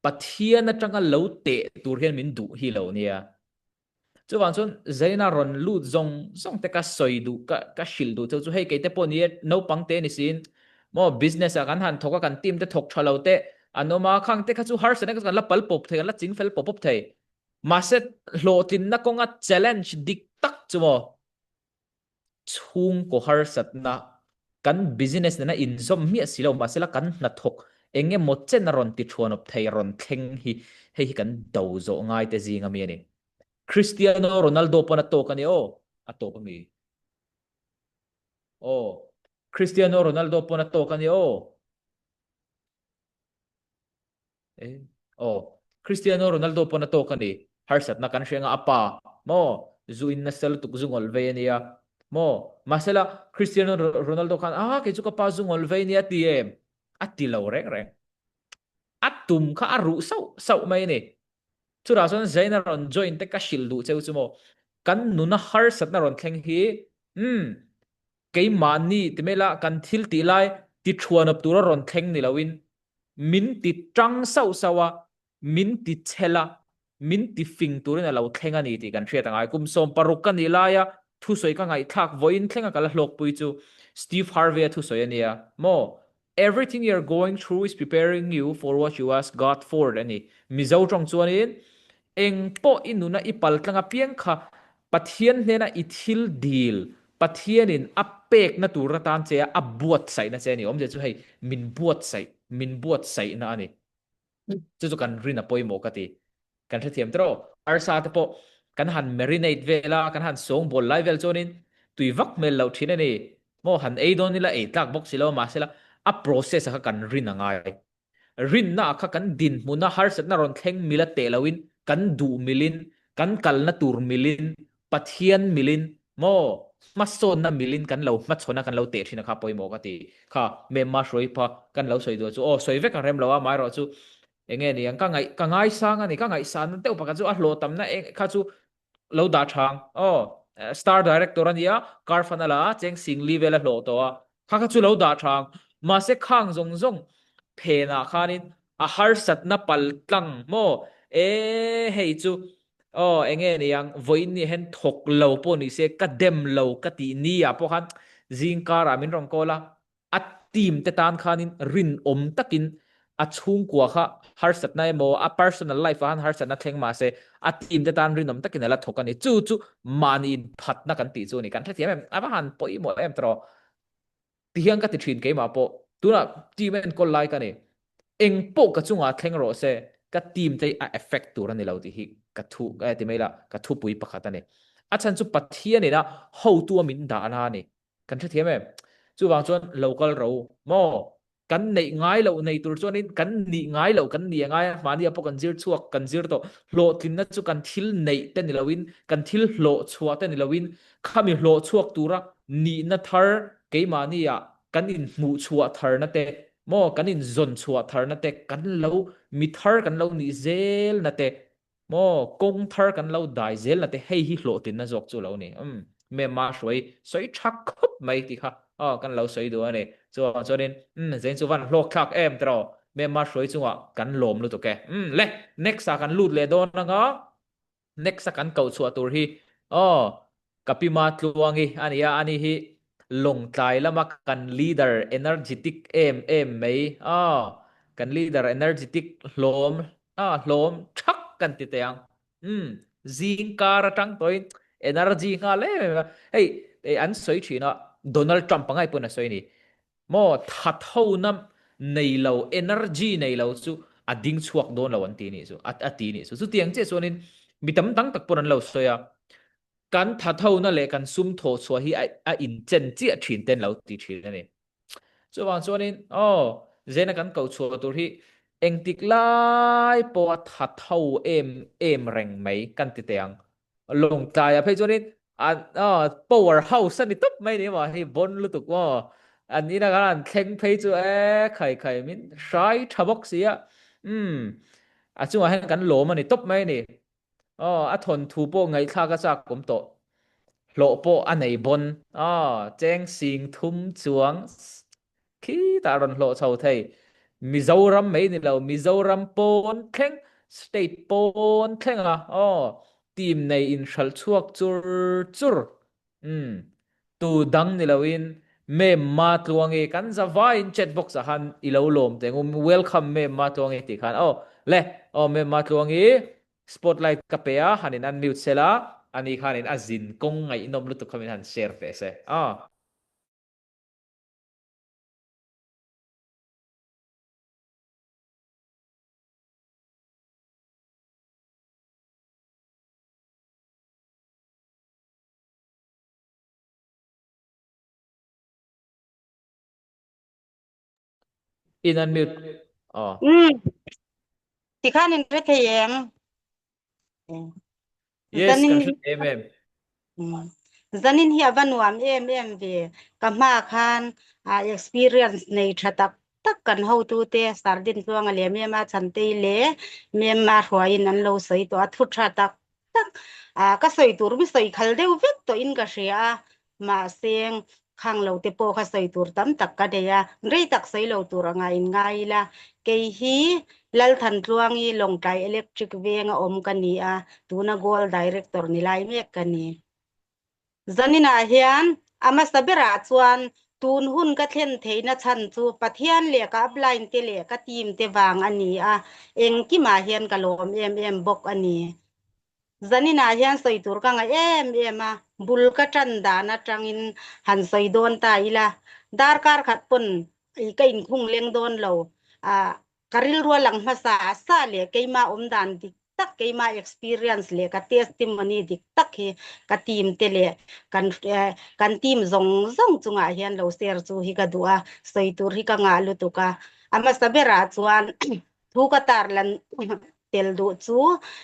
Speaker 1: Pathian atanga lo teh tur hian min duh hi lo nia. Chuvang chuan Zaina rawn lut zawng zawng te ka sawi duh ka ka hrilh duh cheu chu hei keite pawh ni e naupang te ni siin maw business ah kan han thawk a kan team te thawk tha lo te an awm a khang te kha chu harsatna kha chu kan la pal pawp thei kan la ching fel pawp pawp thei mahse hlawhtlinna kawnga challenge dik tak chu maw chhungkaw harsatna kan business nena inzawm miah si lo mahsela kan hnathawk eng emaw chen a rawn ti thuanawp thei rawn thleng hi hei hi kan do zawh ngai te zing ami a ni. Cristiano Ronaldo pawn a tawk a ni aw, a tawp ami. Aw, Cristiano Ronaldo pawn a tawk a ni aw. Eh, aw, Cristiano Ronaldo pawn a tawk a ni. Harsatna kan hria nga a pa, maw, zu in nasa lutuk zu ngawl vei a nia, maw. Mahsela, Cristiano Ronaldo khan, ah, kei chu ka pa zu ngawl vei a nia a ti em? A ti lo reng reng. A tum kha a ruh sauh sauh mai a ni. Chutah chuan Zaina rawn join te ka hrilh duh cheu chu maw, kan nuna harsatna rawn thleng hi, umm, keimahni ti mai la, kan thil tih lai ti thuanawp tura rawn thleng ni loin, min ti tang sauh sauh a, min ti chhel a, min ti fing turin a lo thleng a ni tih kan hriat a ngai. Kum 16 ka nih laia thusawi ka ngaihthlak vawiin thlenga ka la hlawkpui chu Steve Harvey-a thusawi a nia maw? Everything you are going through is preparing you for what you ask God for a ni. Mizo tawng chuanin eng pawh i nuna i pal tlang apiang kha Pathian hnena i thil dil, Pathianin a pekna tur atan che a, a buatsaihna che a ni. Awmzia chu hei min buatsaih, min buatsaihna a ni. Chu chu kan rin a pawimawh ka ti. Kan hrethiam tawh. Arsa te pawh kan han marinate vel a, kan han sawngbawl lai vel chuanin tui vak hmel loh thin a ni. Maw han ei dawn ila ei tlak bawk si lo mahsela a process a kha kan rin a ngai. Rinna ah kha kan dinhmuna harsatna rawn thleng mila teh loin kan duh milin, kan kalna tur milin, Pathian milin maw hmasawnna milin kan lo hmachhawn a kan lo teh thin a kha pawimawh ka ti. Kha Memma hruai pha kan lo sawi duh chu aw sawi vek ang rem lo a amaherawh chu enge ni ang ka ngaih ka ngaisang a ni ka ngaihsanna deuh pakhat chu a hlawh tamna eng kha chu lo dah thang aw star director a nia car fan a la a cheng sing li vel a hlawh tawh a kha kha chu lo dah thang mahse khang zawng zawng phenah khanin a harsatna pal tlang maw e hei chu aw enge ni ang vawiin ni hian thawk lo pawh ni se ka dem lo ka tih ni ah pawh khan zing karah min rawn call a A team te tan khanin rinawm takin a chhungkua kha harsatna emaw a personal life ah khan harsatna thleng mahse a team te tan rinawm takin a la thawk a ni. Chu chu mahni inphatna kan tih chu a ni. Kan hrethiam em? A va han pawimawh em tawh. Tihian ka ti thin keimah pawh. Tunah team enkawl lai ka ni. Eng pawh ka chungah thleng rawh se, ka team te hi a effect tur a ni lo tih hi ka thu eh ti mai la, ka thupui pakhat a ni. A chhan chu Pathian ina hotu a min dahna a ni. Kan hrethiam em? Chuvang chuan lo kal ro maw? Kan neih ngai loh nei tur chuanin kan nih ngai loh kan ni a ngai a, mahni ah pawh kan zir chhuak, kan zir tawh. Hlawhtlinna chu kan thil neih te ni loin, kan thil hlawh chhuah te ni loin, khami hlawh chhuak tura nihna thar keimahni ah kan inhmuh chhuah tharna te maw, kan inzawn chhuah tharna te, kan lo mi thar kan lo nih zelna te Maw, kawng thar kan lo dai zel na te hei hi hlawhtlinna zawk chu lo ni. Umm, Mema hruai sawi tha khawp mai tih kha aw kan lo sawi duh a ni. Chuan chuanin umm zain chu van hlawk thlak em tiraw Mema hruai chungah kan lawm lutuk e. Umm le, next ah kan lut leh dawn anga next a kan koh chhuah tur hi aw Ka pi Ma Tluangi a nia, ani hi Lawngtlai lama kan leader energetic em em mai aw, kan leader energetic hlawm a hlawm thak kan ti teh ang. Umm, zing kar atang tawhin energy nghal em em a, hei an sawi thin a, Donald Trump a ngaih pawn a sawi a ni. Maw, thathona. nei lo, energy nei lo chu a ding chhuak dawn lo an ti nih chu, a ti nih chu. Chutiang chiah chuanin mi tam dang tak pawn an lo sawi a, kan thathona leh kan sum thawh chhuah hi a inchen chiah thin ten lo ti thin a ni. Chuvang chuanin, aw, Zena kan koh chhuah tur hi engtik lai pawha thatho em em reng mai kan ti teh ang. Lawngtlaiah phei chuanin an aw power house a ni tawp mai ni maw hei bon lutuk maw an ina khan an thleng phei chu e khai khai min hrai tha bawk si a umm a chungah hian kan lawm a ni tawp mai ni aw a thawnthu pawh ngaihthlak a chak awm tawh hlawh pawh a nei bon aw cheng sing thum chuang Khitah rawn hlawh chho thei. Mizoram mai ni lo, Mizoram pawn thleng, state pawn thleng a, aw, team nei in hralh chhuak chur chur. Umm, tu dang ni loin Mem Matluangi kan za vaiin chat box ah khan i lo lawm teh ngum, welcome Mem Matluangi tih khan, aw, le, aw Mem Matluangi spotlight ka pe a, han in unmute sela, ani khanin a zin kawng ngaihnawm lutuk kha min han share teh se, aw. In unmute. Oh.
Speaker 5: Tikhan in hre thei em?
Speaker 1: Yes, kan hre em em.
Speaker 5: Zanin hi ava nuam em em ve. Ka hma khan a experience nei tha tak tak kan hotu te Sardin tluanga leh Mema Chhantei leh Mema Hruaiin an lo sawi tawh a, thu tha tak tak a ka sawi tur mi sawi khal deuh vek tawhin ka hria a. Mahse, khang lo te pawh kha sawi tur tam tak ka nei a, rei tak sawi lo tur anga in ngai ila. Kei hi Lalthantluangi Lawngtlai Electric Venga awm ka ni a, tuna Gold Director ni lai mek ka ni. Zaninah hian a hmasa berah chuan tun hun ka thlen theihna chhan chu Pathian leh ka upline te leh ka team te vang a ni a, engkimah hian ka lawm em em bawk a ni. Zaninah hian sawi tur ka ngaih em em a, bul ka tan dan atangin han sawi dawn ta ila, darkar khat pawn ka inkhung leng dawn lo. Ah, ka rilru a lang hmasa sa leh keimah awm dan dik tak, keimah experience leh ka testimony dik tak hi ka team te leh kan kan team zawng zawng chungah hian lo share chu hi ka duh a, sawi tur hi ka ngah lutuk a. A hmasa berah chuan Thu ka tar lan tel duh chu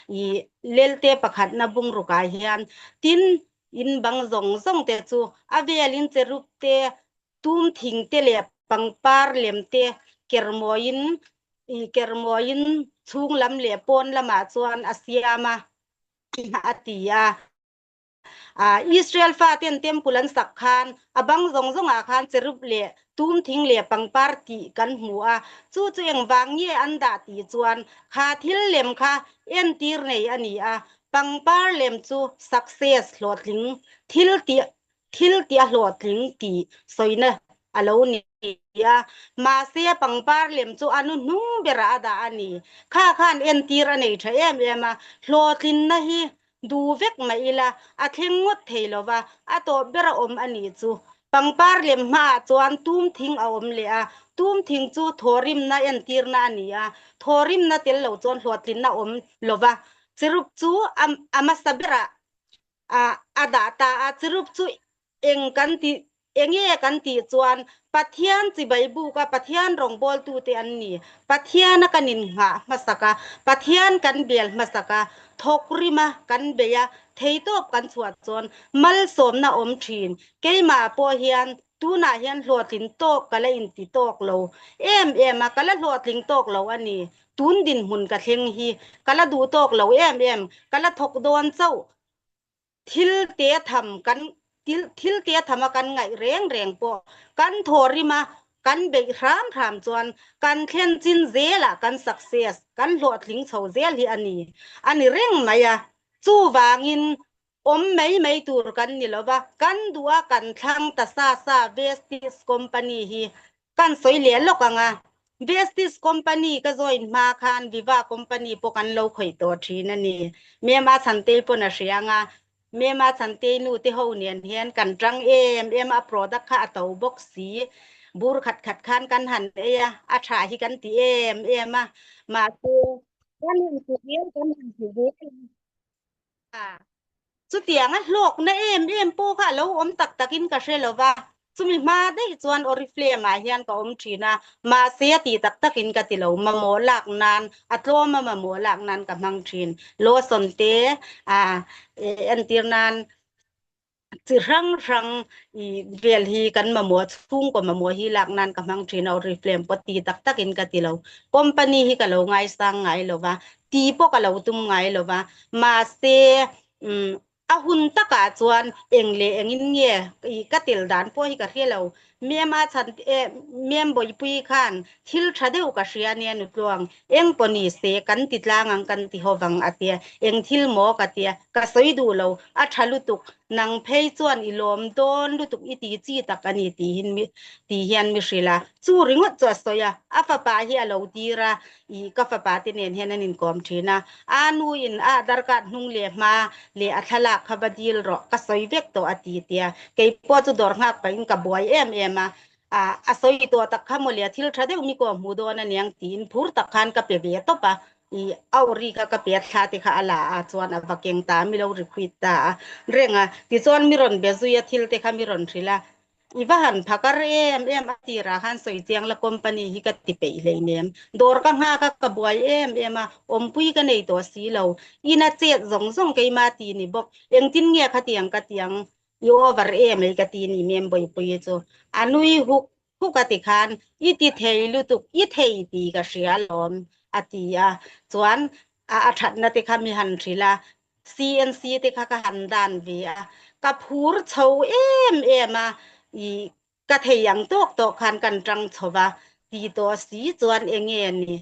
Speaker 5: i lelte pakhatna bungrukah hian tin in bang zawng zawng te chu a velin cherub te, tum thing te leh pangpar lem te kermawiin i kermawiin chhung lam leh pawn lamah chuan a siam a a ti a. Israel faten temple an sak khan a bang zawng zawngah khan cherub leh tum thing leh pangpar tih kan hmu a, chu chu engvang nge an dah tih chuan kha thil lem kha entir nei a ni a, pangpar lem chu success hlawhtling thil tih thil tih a hlawhtling tih sawina a lo ni a, mahse pangpar lem chu a nu hnung berah a dah a ni. Kha khan entir a nei tha em em a, hlawhtlinna hi Duh vek mah ila, a thleng ngawt thei lo va, a tawp ber a awm a nih chu. Pangpar lem hmaah chuan tum thing a awm leh a, tum thing chu thawhrimna entirna a ni a, thawhrimna tel lo chuan hlawhtlinna awm lo va, cherub chu a hmasa berah a dah ta a, cherub chu Eng kan tih, enge kan tih chuan Pathian chibai buka Pathian rawngbawltute an ni. Pathiana kan innghah hmasak a, Pathian kan bel hmasak a, thawk rima kan bei a, theitawp kan chhuah chuan malsawmna awm thin. Keimah pawh hian tunah hian hlawhtling tawk ka la inti tawk lo em em a, ka la hlawhtling tawk lo a ni. Tun dinhmun ka thleng hi ka la duh tawk lo em em, ka la thawk dawn chauh. Thil te tham kan thil te tham a kan ngaih reng reng pawh kan thaw rim a, kan beih hram hram chuan kan thlen chin zelah kan success, kan hlawhtling chho zel hi a ni a ni reng mai a. Chuvangin awm mai mai tur kan ni lo va, kan duh a kan thlang ta sa sa Vestige company hi Kan sawi leh lawk ang a, Vestige company ka join hma khan Viva company pawh kan lo khawih tawh thin a ni. Mema Chhantei pawn a hria ang a, Mema Chhantei nu te ho nen hian kan tang em em a, product kha a to bawk si. Bur khat khat khan kan han ei a, a tha hi kan ti em em a. Mahse, kan han ti zel, kan han ti zel a. Chutianga hlawkna em em pawh kha a lo awm tak takin ka hre lo va, chumi hma daih chuan Oriflame ah hian ka awm thin a, mahse a tih tak takin ka ti lo, mamawh lak nan, a tlawm a mamawh lak nan ka hmang thin. Lawson te ah entir nan chi hrang hrang i vel hi kan mamawh chhungkaw mamawh hi lak nan ka hmang thin a, Oriflame pawh ti tak takin ka ti lo. Company hi ka lo ngaisang ngai lo va, ti pawh ka lo tum ngai lo va, mahse umm a hun takah chuan eng leh engin nge i ka tel dan pawh hi ka hria lo. Mem a chhan eh mem bawihpui khan thil tha deuh ka hria nia nutluang, eng pawh ni se kan ti tlang ang kan ti ho vang a tia, eng thil maw ka tia, ka sawi duh lo, a tha lutuk, nang phei chuan i lawm dawn lutuk i ti chi tak a ni tihin mi ti hian mi hrilh a, chu ringawt chu a sawi a, a fapa hi a lo tir a, I ka fapa te nen hian an inkawm thin a, a nu in a Aadhaar card hnung leh hma leh a thlalak kha va dil rawh, ka sawi vek tawh a ti tia, kei pawh chu dawr nghak pahin ka buai em em a, a a sawi tawh tak kha mawle thil tha deuh mi kawh hmuh dawn aniang tiin phur tak khan ka pe ve tawp a, i a ori kha ka pe a thla te kha a la a chuan a va keng ta a, mi lo requit ta a reng a, tichuan mi rawn be zui a thil te kha mi rawn hrilh a, I va han phakar em em a tirah khan sawi chiang la company hi ka ti peih hleinem. Dawr ka nghak a, ka buai em em a, awmpui ka nei tawh si lo. Ina chet zawng zawng keima ti ni bawk. Engtin nge khatiang ka tiang i over em ei ka ti ni mem bawihpui chu. A nui huk huk a ti khan i ti thei lutuk, i thei ti ka hria alawm a ti a. Chuan a a thatna te kha mi han hrilh a, CNC te kha ka han dan ve a, ka phur chho em em a, i ka thei ang tawk tawk khan kan tang chho va, ti tawh si chuan enge ni,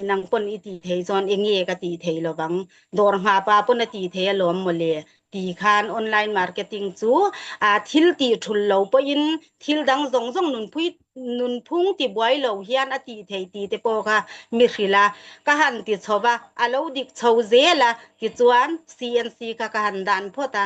Speaker 5: nang pawn i tih thei chuan enge ka tih thei lovang, dawr nghah pa pawn a tih thei alawm mawle, ti khan online marketing chu a thil tih thul lo pawhin thil dang zawng zawng nunpui Nunphung ti buai lo hian a tih theih tih te pawh kha mi hrilh a, ka han ti chho va, a lo dik chho zel a, tichuan CNC kha ka han dan phawt a,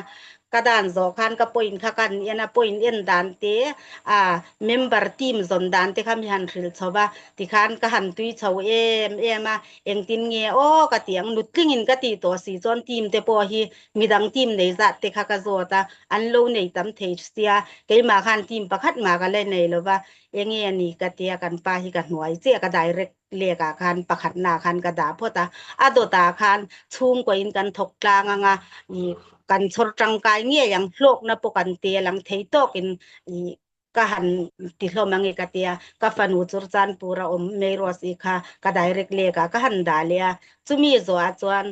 Speaker 5: ka dan zawh khan ka point kha ka han en a, point en dan te, a member team zawn dan te kha mi han hrilh chho va, tikhan ka han tui chho em em a, engtin nge aw ka ti ang, nutlingin ka tih tawh si chuan team te pawh hi midang team nei zat te kha ka zawt a, an lo nei tam thei sia, keimah khan team pakhat mah ka la nei lo va, enge a ni ka tia kan pa hi ka hnuai chiah ka direct lek ah khan pakhat na khan ka dah phawt a, a dawt ah khan chhungkaw in kan thawk tlang anga ih kan chhawr tangkai ngei ang hlawkna pawh kan tel ang thei tawk in ih Ka han ti hlawm ange ka tia, ka fanu Churchanpur a awm Meiros i kha ka direct lek a, ka han dah leh a, chumi zawhah chuan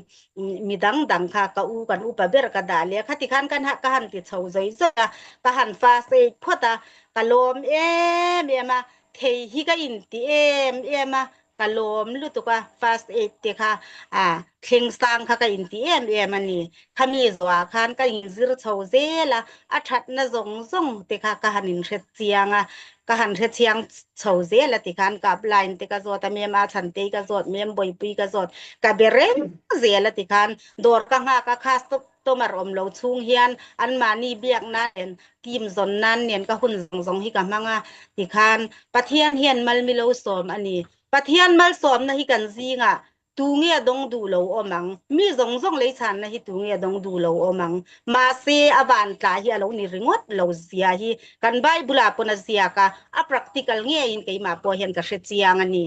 Speaker 5: mi dang dang kha ka u kan upa ber ka dah leh a, khati khan ka ka han ti chho zawi zawi a, ka han first aid phawt a, ka lawm em em a, thei hi ka inti em em a, Ka lawm lutuk a, first aid te kha a thleng sang kha ka inti em em a ni. Khami zawhah khan ka inzir chho zel a, a thatna zawng zawng te kha ka han inhre chiang a, ka han hre chiang chho zel a tikhan ka upline te ka zawt a, mem a chhantei ka zawt, mem bawipui ka zawt, ka be reng zel a tikhan dawr ka nghak a, kha customer awm lo chhung hian anmahni biak nan nen team zawn nan nen ka hun zawng zawng hi ka hmang a tikhan Pathian hian mal mi lo sawm a ni. Pathian malsawmna hi kan zingah tu nge dawng duh lo awm ang? Mi zawng zawng lei chhanna hi tu nge dawng duh lo awm ang? Mahse a van tla hi a lo ni ringawt lo zia hi kan Bible ah pawn a ziak a, a practical ngeiin keimah pawh hian ka hre chiang a ni.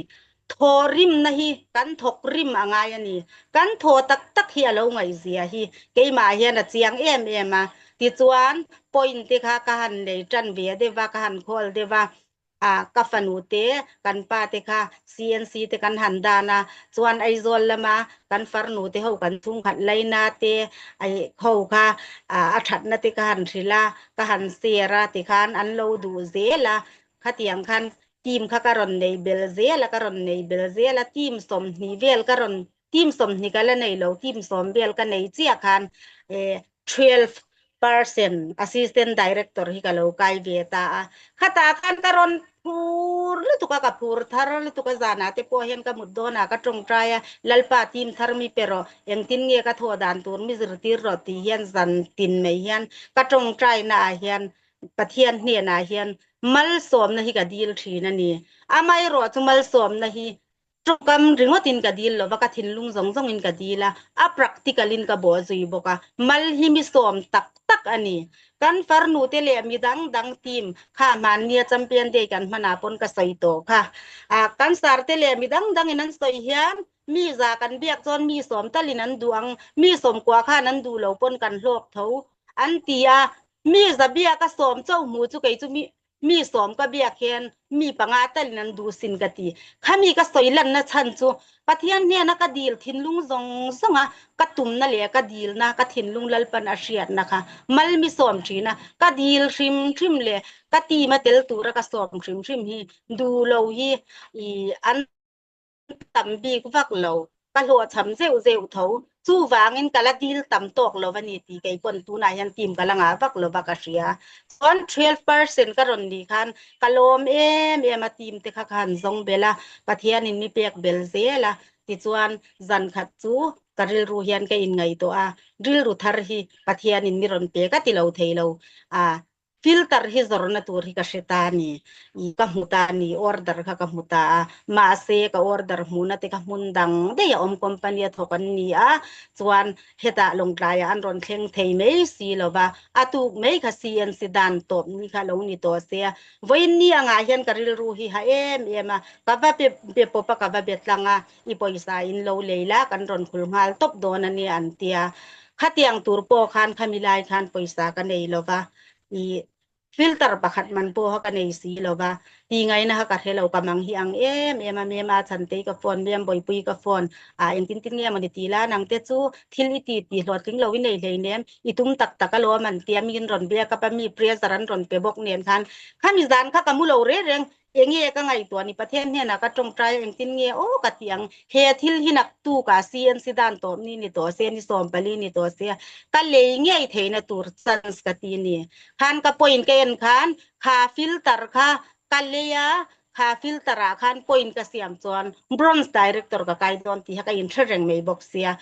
Speaker 5: Thaw rimna hi kan thawk rim a ngai a ni. Kan thaw tak tak hi a lo ngaihzia hi keimah hian a chiang em em a. Tichuan, point te kha ka han nei tan ve deuh va, ka han khawl deuh va, a ka fanu te, kan pa te kha CNC te kan han dan a, chuan Aizawl lama kan farnu te ho kan chhungkhat laina te ho kha a thatna te ka han hrilh a, ka han share a tikhan an lo duh zel a, khatiang khan Team kha ka rawn nei bel zel a, ka rawn nei bel zel a, team 20 vel ka rawn, team 20 ka la nei lo, team 10 vel ka nei chiah khan eh 12% assistant director hi ka lo kai ve ta a. Khatah khan ka rawn phur lutuk a, ka phur thar lutuk a, zanah te pawh hian ka mut dawnah ka tawngtai a, Lalpa team thar mi pe rawh, engtin nge ka thawh dan tur mi zirtir rawh tih hian zan tin mai hian ka tawngtaina ah hian Pathian hnenah hian Malsawmna hi ka dil thin a ni. Amaherawh chu malsawmna hi tawngkam ringawtin ka dil lova, ka thinlung zawng zawngin ka dil a, a practical in ka bawh zui bawk a. Mal hi mi sawm tak tak a ni. Kan farnu te leh mi dang dang team kha hmannia Champion Day kan hmanah pawn ka sawi tawh kha. Kan sar te leh mi dang dangin an sawi hian mi za kan biak chuan mi sawm talin an duh ang, mi sawmkua khan an duh lo pawn kan hlawk tho an ti a. Mi za biak a sawm chauh hmu chu kei chu mi mi sawm ka biak hian mi panga talin an duh sin ka ti. Khami ka sawi lanna chhan chu Pathian hnena ka dil thinlung zawng zawnga ka tumna leh ka dilna ka thinlung Lalpan a hriatna kha mal mi sawm thin a, ka dil hrim hrim leh ka team a tel tura ka sawm hrim hrim hi duh lo hi i an tam bik vak lo, ka hlawhchham zeuh zeuh tho. Chuvangin ka la dil tam tawk lo a ni tih kei pawn tunah hian team ka la ngah vak lo va ka hria. Chuan 12% ka rawn nih khan ka lawm em em a, team te kha ka han zawng bel a, Pathianin mi pek bel zel a. Tichuan zan khat chu ka rilru hian ka inngaihtuah a, rilru thar hi Pathianin mi rawn pe ka ti lo thei lo. A Filter hi zawrna tur hi ka hre ta a ni. Ka hmu ta a ni, order kha ka hmu ta a. Mahse, ka order hmuhna te kha hmun dang daih a awm company a thawk an ni a, chuan hetah Lawngtlaiah an rawn thleng thei mai si lo va, a tuk mai kha CNC dan tawp ni kha lo ni tawh se a. Vawiin ni angah hian ka rilru hi ha em em a, ka va pe pe pawp a, ka va be tlang a, i pawisa in lo lei la, kan rawn khul nghal tawp dawn a nia an ti a. Khatiang tur pawh khan khami lai khan pawisa ka nei lo va, i filter pakhat man pawha ka nei si lo va, ti ngaina kha ka hre lo, ka mang hi ang em em a, mem a Chhantei ka phone, mem Bawipui ka phone, ah engtin tin nge mawni ti la, nangte chu thil i ti ti hlawhtling lo i nei hleinem, i tum tak tak alawm an ti a, miin rawn biak a pa mi pressure an rawn pe bawk nen khan, khami zan kha ka mu lo reng reng, Enge ka ngaihtuah ni Pathian hnenah ka tawngtai a engtin nge aw ka ti ang, he thil hi naktuk ah CNC dan tawp ni ni tawh se, ni 14 ni tawh se, ka lei ngei theihna tur chance ka ti ni. Khan ka point ka en khan kha filter kha ka lei a, kha filter ah khan point ka siam chuan bronze director ka kai dawn tih kha ka inhre reng mai bawk sia.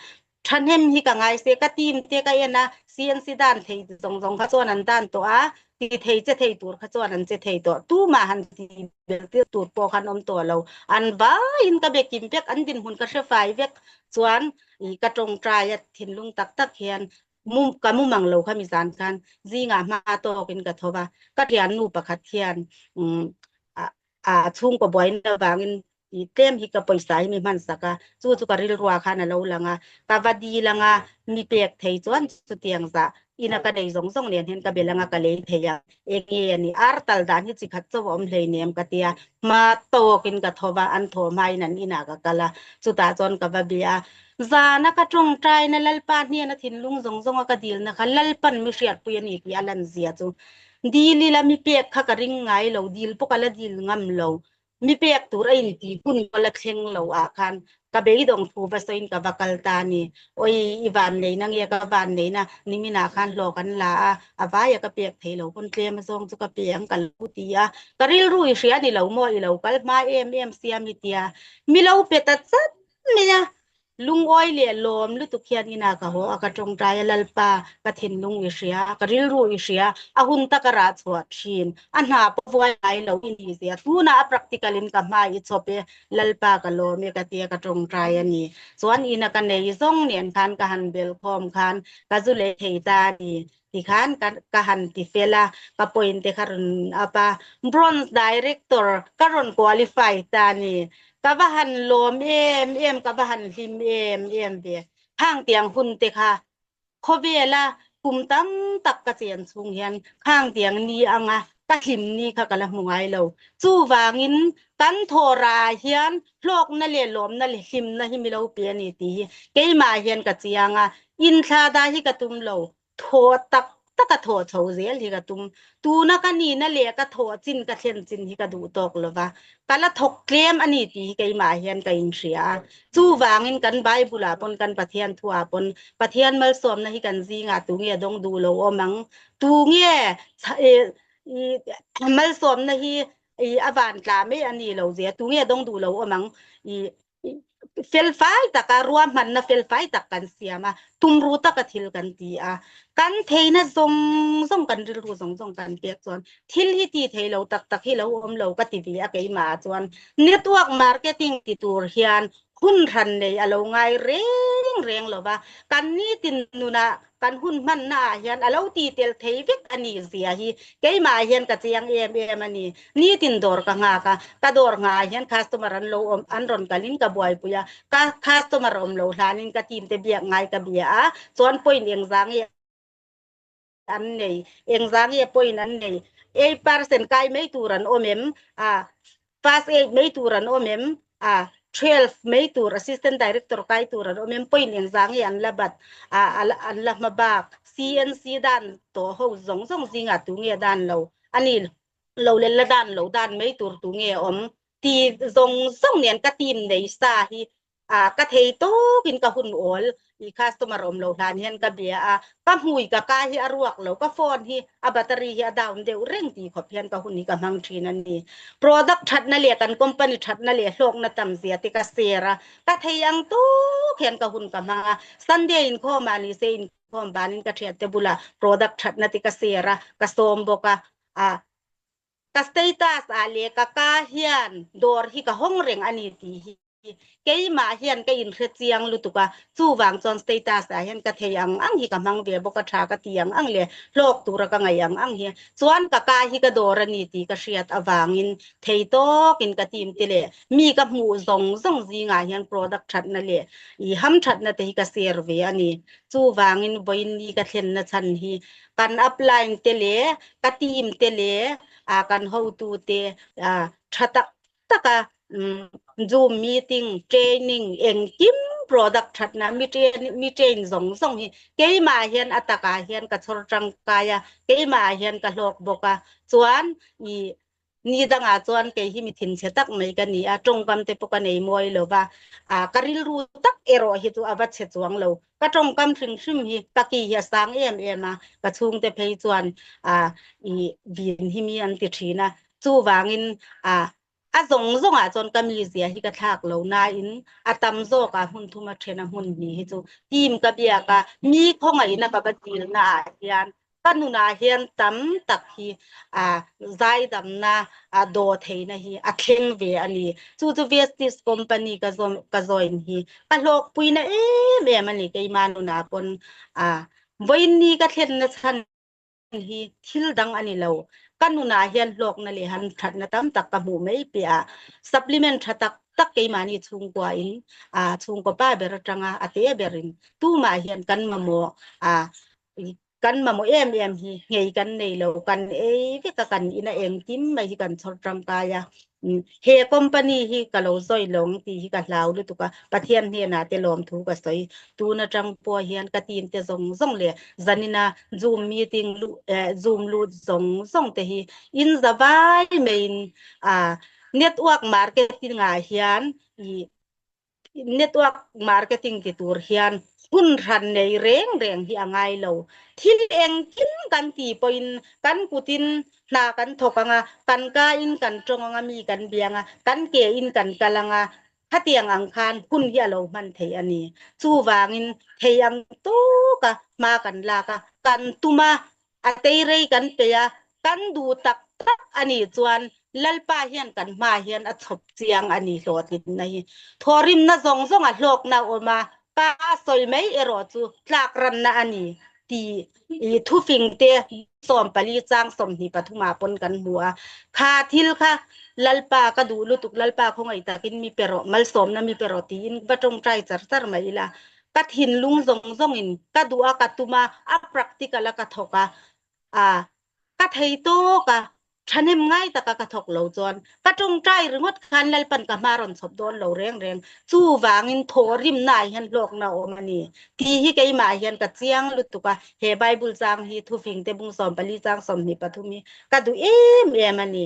Speaker 5: Thahnem hi ka ngai se, ka team te ka en a, CNC dan thei zawng zawng kha chuan an dan tawh a, ti thei che thei tur kha chuan an che thei tawh, tumah han ti bel tir tur pawh khan awm tawh lo, an vaiin ka be kim vek, an dinhmun ka hre fai vek chuan i ka tawngtai a thinlung tak tak hian mu ka mu mang lo kha mi zan khan zingah hma tawkin ka tho va, ka thiannu pakhat hian umm a chhungkaw buaina avangin i tlem hi ka pawisa hi mi hman sak a, chu chu ka rilrua khan a lo lang a, ka va dil ang a, mi pek thei chuan chutiang zah ina ka nei zawng zawng nen hian ka bel ang a, ka lei thei a, eng nge a nih, ar tal dan hi chi khat chauh a awm hleinem ka ti a, hma tawkin ka tho va, an thaw hmain an inah ka kal a, chutah chuan ka va bia a, zana ka tawngtaina Lalpa hnena thinlung zawng zawnga ka dilna kha Lalpan mi hriatpui a ni tih a lan zia chu dil ila mi pek kha ka ring ngai lo, dil pawh ka la dil ngam lo, Mi pek tur a inti hun ka la thleng lo ah khan ka beidawng thu va sawiin ka va kal ta a ni. Awi, i van neina nge ka van neina niminah khan hlawh kan la a, a vaia ka pek thei lo pawn tlem a zawng chu ka pe ang ka lo ti a. Ka rilru i hria ni lo maw i lo kal hma em em siam i tia. Mi lo pe ta chat mai a, Lungawi leh lawm lutuk hian inah ka haw a, ka tawngtai a, Lalpa, ka thinlung i hria, ka rilru i hria, a hun taka rah chhuah thin, a hna pawh vuai ngai lo i ni zia, tunah a practical in ka hma i chawp e, Lalpa ka lawm e ka tia ka tawngtai a ni. Chuan ina ka nei zawng nen khan ka han bel khawm khan ka zu leh thei ta a ni. Tikhan ka ka han ti fel a, ka point te kha rawn up a, Bronze Director ka rawn qualify ta a ni. Ka va han lawm em em, ka va han hlim em em ve. Khang tiang hun te kha khawvela kum tam tak ka chen chhung hian khang tiang ni anga ka hlim ni kha ka la hmu ngai lo. Chuvangin kan thawhrah ah hian hlawkna leh lawmna leh hlimna hi mi lo pe a ni tih hi keimah hian ka chiang a, inthlahdah hi ka tum lo. Thaw tak tak a thaw chho zel hi ka tum. Tuna ka nihna leh ka thawh chin ka thlen chin hi ka duh tawk lo va, ka la thawk tlem a ni tih hi keimah hian ka inhria a. Chuvangin kan Bible ah pawn kan Pathian thu ah pawn Pathian malsawmna hi kan zingah tu nge dawng duh lo awm ang? Tu nge malsawmna hi a van tla mai a ni lo zia? Tu nge dawng duh lo awm ang? Felfai taka ruahmanna felfai tak kan siam a, tumru taka thil kan ti a, kan theihna zawng zawng kan rilru zawng zawng kan pek chuan thil hi ti thei lo tak tak hi lo awm lo ka ti ve a keimah ah chuan network marketing ti tur hian hun hran nei a lo ngai reng reng lo va, kan nitin nunah kan hun hmanna ah hian a lo ti tel thei vek a nih zia hi keimah ah hian ka chiang em em a ni. Nitin dawr ka nghak a, ka dawr nghah ah hian customer an lo awm an rawn kalin ka buaipui a, ka customer awm lo hlanin ka team te biak ngai ka bia a, chuan point engzah nge an nei, engzah nge point an nei, 8% kai mai tur an awm em, ah First aid mai tur an awm em? A 12 mai tur assistant director kai tur an awm em? Point engzah nge an la bat a an la hma bak CNC dan tawh ho zawng zawng zingah tu nge dan lo a ni lo leh la dan lo dan mai tur tu nge awm ti zawng zawng nen ka team nei sa hi a ka thei tawkin ka hun awl i customer awm lo hlan hian ka bia a ka hmui ka ka hi a ruak lo ka phone hi a battery hi a down deuh reng ti khawp hian ka hun hi ka hmang thin a ni product thatna leh kan company thatna leh hlawkna tam zia te ka share a ka thei ang tawk hian ka hun ka hmang a Sunday inkhawm ah ni se inkhawm banin ka thiante bulah product thatna te ka share a ka sawm bawk a a ka status ah leh ka ka hian dawr hi ka hawng reng a ni tih hi Keimah hian ka inhre chiang lutuk a, chuvang chuan status ah hian ka thei ang ang hi ka hmang ve bawk a, tha ka ti ang ang leh hlawk tura ka ngaih ang ang hi chuan ka ka hi ka dawr a ni tih ka hriat avangin thei tawkin ka team te leh mi ka hmuh zawng zawng zingah hian product thatna leh i ham thatna te hi ka share ve a ni. Chuvangin vawiin ni ka thlenna chhan hi kan upline te leh ka team te leh kan hotu te tha tak taka Zoom meeting, training engkim product thatna mi train mi train zawng zawng hi keimah hian a takah hian ka chhawr tangkai a, keimah hian ka hlawk bawk a, chuan i ni dangah chuan kei hi mi thinchhe tak mai ka ni a, tawngkam te pawh ka nei mawi lo va, ah ka rilru tak erawh hi chu a va chhe chuang lo, ka tawngkam hrim hrim hi ka ki hi a sang em em a, ka chhungte phei chuan ah i vin hi mi an ti thin a, Chuvangin a a zawng zawngah chuan ka mizia hi ka thlak lo nain a tam zawkah hmun thum a then a hmun hnih hi chu team ka biak a, mi khawngaihna ka va dilna ah hian ka nunah hian tam tak hi a zaidamna a daw theihna hi a thleng ve a ni. Chu chu Vestige company ka zawm ka join hi ka hlawkpuina em em a ni keimah nunah pawn a vawiin ni ka thlenna chhan hi thil dang a ni lo. Ka nunah hian hlawkna leh han thatna tam tak ka hmuh mai piahah supplement tha tak tak keimahni chhungkua in a chhungkaw pa ber atanga a te berin tumah hian kan mamawh a kan mamawh em em hi nghei kan nei lo kan ei vek a kan ina engkim mai hi kan chhawr tangkai a. He company hi ka lo zawi lawng tih hi ka hlau lutuk a, Pathian hnenah te lawmthu ka sawi. Tun atang pawh hian ka team te zawng zawng leh zanina zoom meeting luh eh zoom lut zawng zawng te hi in za vai maiin ah network marketing ah hian ih Network marketing ti tur hian hun hran nei reng reng hi a ngai lo. Thil engkim kan ti pawhin kan kutin hna kan thawk ang a, kan kain kan tawng ang a, mi kan biang a, kan kein kan kal ang a, khatiang ang khan hun hi a lo hman thei a ni. Chuvangin thei ang tawka hma kan lak a, kan tum a, A teirei kan pe a, kan duh tak tak a nih chuan Lalpa hian kan hmaah hian a chhawp chiang a ni hlawhtlinna hi. Thawhrimna zawng zawng a hlawkna a awm a, ka sawi mai erawh chu tlak ranna a ni tih i thufing te 14 chang 23 ah pawn kan hmu a. Kha thil kha Lalpa ka duh lutuk, Lalpa khawngaih takin mi pe rawh, malsawmna mi pe rawh tiin va tawngtai char char mai ila. Ka thinlung zawng zawngin ka duh a, ka tum a, a practical a ka thawk a, a ka thei tawk a, thahnem ngai taka ka thawk lo chuan ka tawngtai ringawt khan Lalpan ka hma rawn chhawp dawn lo reng reng. Chuvangin thawhrimna ah hian hlawkna a awm a ni tih hi keimah hian ka chiang lutuk a, he Bible chang hi thufingte bung 14 chang 23 hi ka duh em em a ni.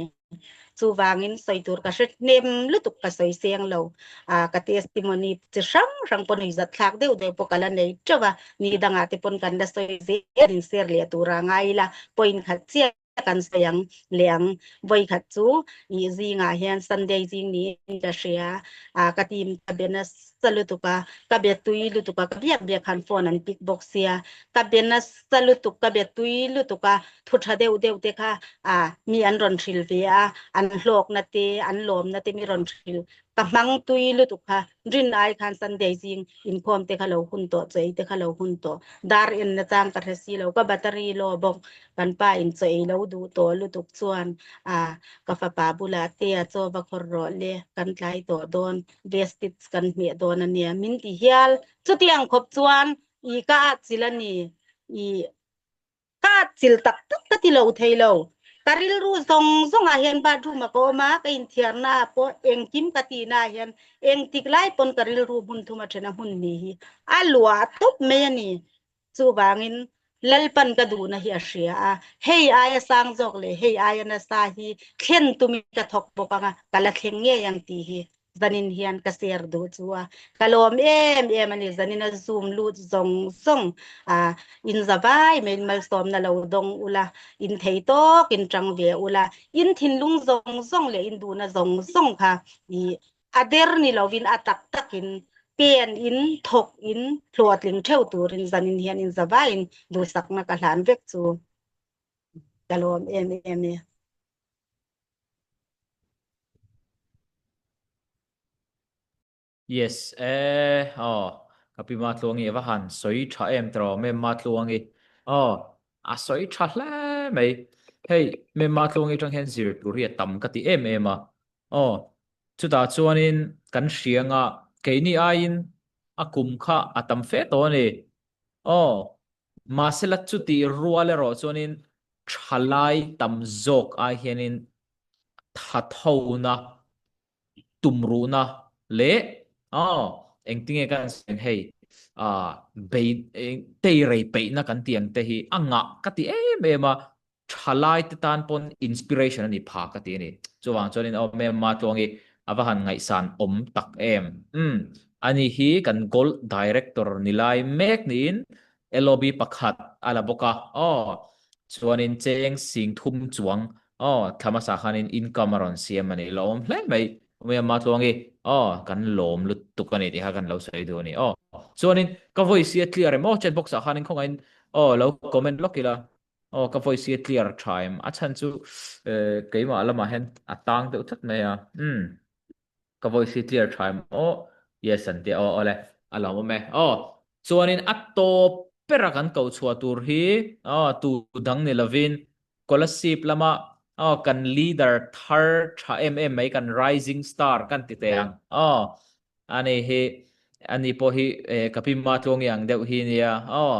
Speaker 5: Chuvangin sawi tur ka hre hnem lutuk ka sawi seng lo. Ah ka testimony chi hrang hrang pawh nuih zat thlak deuh deuh pawh ka la nei teuh a, ni dangah te pawn kan la sawi zel in share leh tura ngai ila point khat chiah. kan sawi ang leh ang. Vawikhat chu ih zingah hian Sunday zing niin ka hria a, ka team ka be nasa lutuk a, ka be tui lutuk a, ka biak biak khan phone an pick bawk sia, ka be nasa lutuk, ka be tui lutuk a, thu tha deuh deuh te kha a mi an rawn hril ve a, an hlawkna te, an lawmna te mi rawn hril ka hmang tui lutuk kha rin ai khan Sunday zing inkhawm te kha lo hun tawh, chaw ei te kha lo hun tawh, dar en na chang ka hre si lo, ka battery low bawk, kan pa in chaw ei lo duh tawh lutuk chuan a ka fapa bulah te a chaw va khawr rawh le, kan tlai tawh dawn, vestige kan hmeh dawn a nia min ti hial, chutiang khawp chuan i ka ah chil a ni, i Ka chil tak tak ka ti lo thei lo. Ka rilru zawng zawngah hian bathroom a ka awm a, ka inthiarna ah pawh engkim ka tihna ah hian engtik lai pawn ka rilru hmun thum a then a hmun ni hi a luah tawp mai a ni. Chuvangin Lalpan ka duhna hi a hria a, hei aia sang zawk leh hei aia nasa hi thlen tumin ka thawk bawk ang a, ka la thleng ngei ang tih hi zanin hian ka share duh chu a, ka lawm em em a ni, zanin a zoom lut zawng zawng a, in za vai mai in malsawmna lo dawng ula, in thei tawk in tang ve ula, in thinlung zawng zawng leh in duhna zawng zawng kha i a der ni lovin a tak takin pen in thawk in hlawhtling theuh turin zanin hian in za vaiin duhsakna ka hlan vek chu ka lawm em em e.
Speaker 1: Yes e aw ka pi Matluangi a va han sawi tha em tawh Mem Matluangi aw a sawi tha hle mai hei Mem Matluangi atang hian zir tur hi a tam ka ti em em a aw chutah chuanin kan hrianga keini aiin a kum kha a tam fe tawh a ni aw mahsela chutih rual erawh chuanin thalai tam zawk ai hianin thathona, tumruhna leh aw engtinge kan sawi hei ah bei teirei peihna kan tih ang te hi a ngah ka ti em em a, thalai te tan pawn inspiration a ni pha ka ti a ni. Chuvang chuanin aw Mema Tluangi a va han ngaihsan awm tak em. Umm ani hi kan Gold Director ni lai mek niin LOB pakhat a la bawk a, aw chuanin cheng sing thum chuang aw thla hmasa khanin income a rawn siam a ni, lawm hle mai Myanmar Tluangi aw kan lawm lutuk a ni tih kha kan lo sawi duh a ni aw chuanin ka voice hi a clear em aw chat box ah khanin khawngaihin aw lo comment lawk ila aw ka voice hi a clear tha em a chhan chu keimah lamah hian a tang deuh tlat mai a umm. Ka voice hi clear tha em aw? Yes an tia aw awle a lawmawm e aw. Chuanin a tawp bera kan koh chhuah tur hi aw tu dang ni lovin Kolasib lama aw kan leader thar tha em em mai kan rising star kan ti teh ang aw ani hi ani pawh hi ka pi Matluangi ang deuh hi nia aw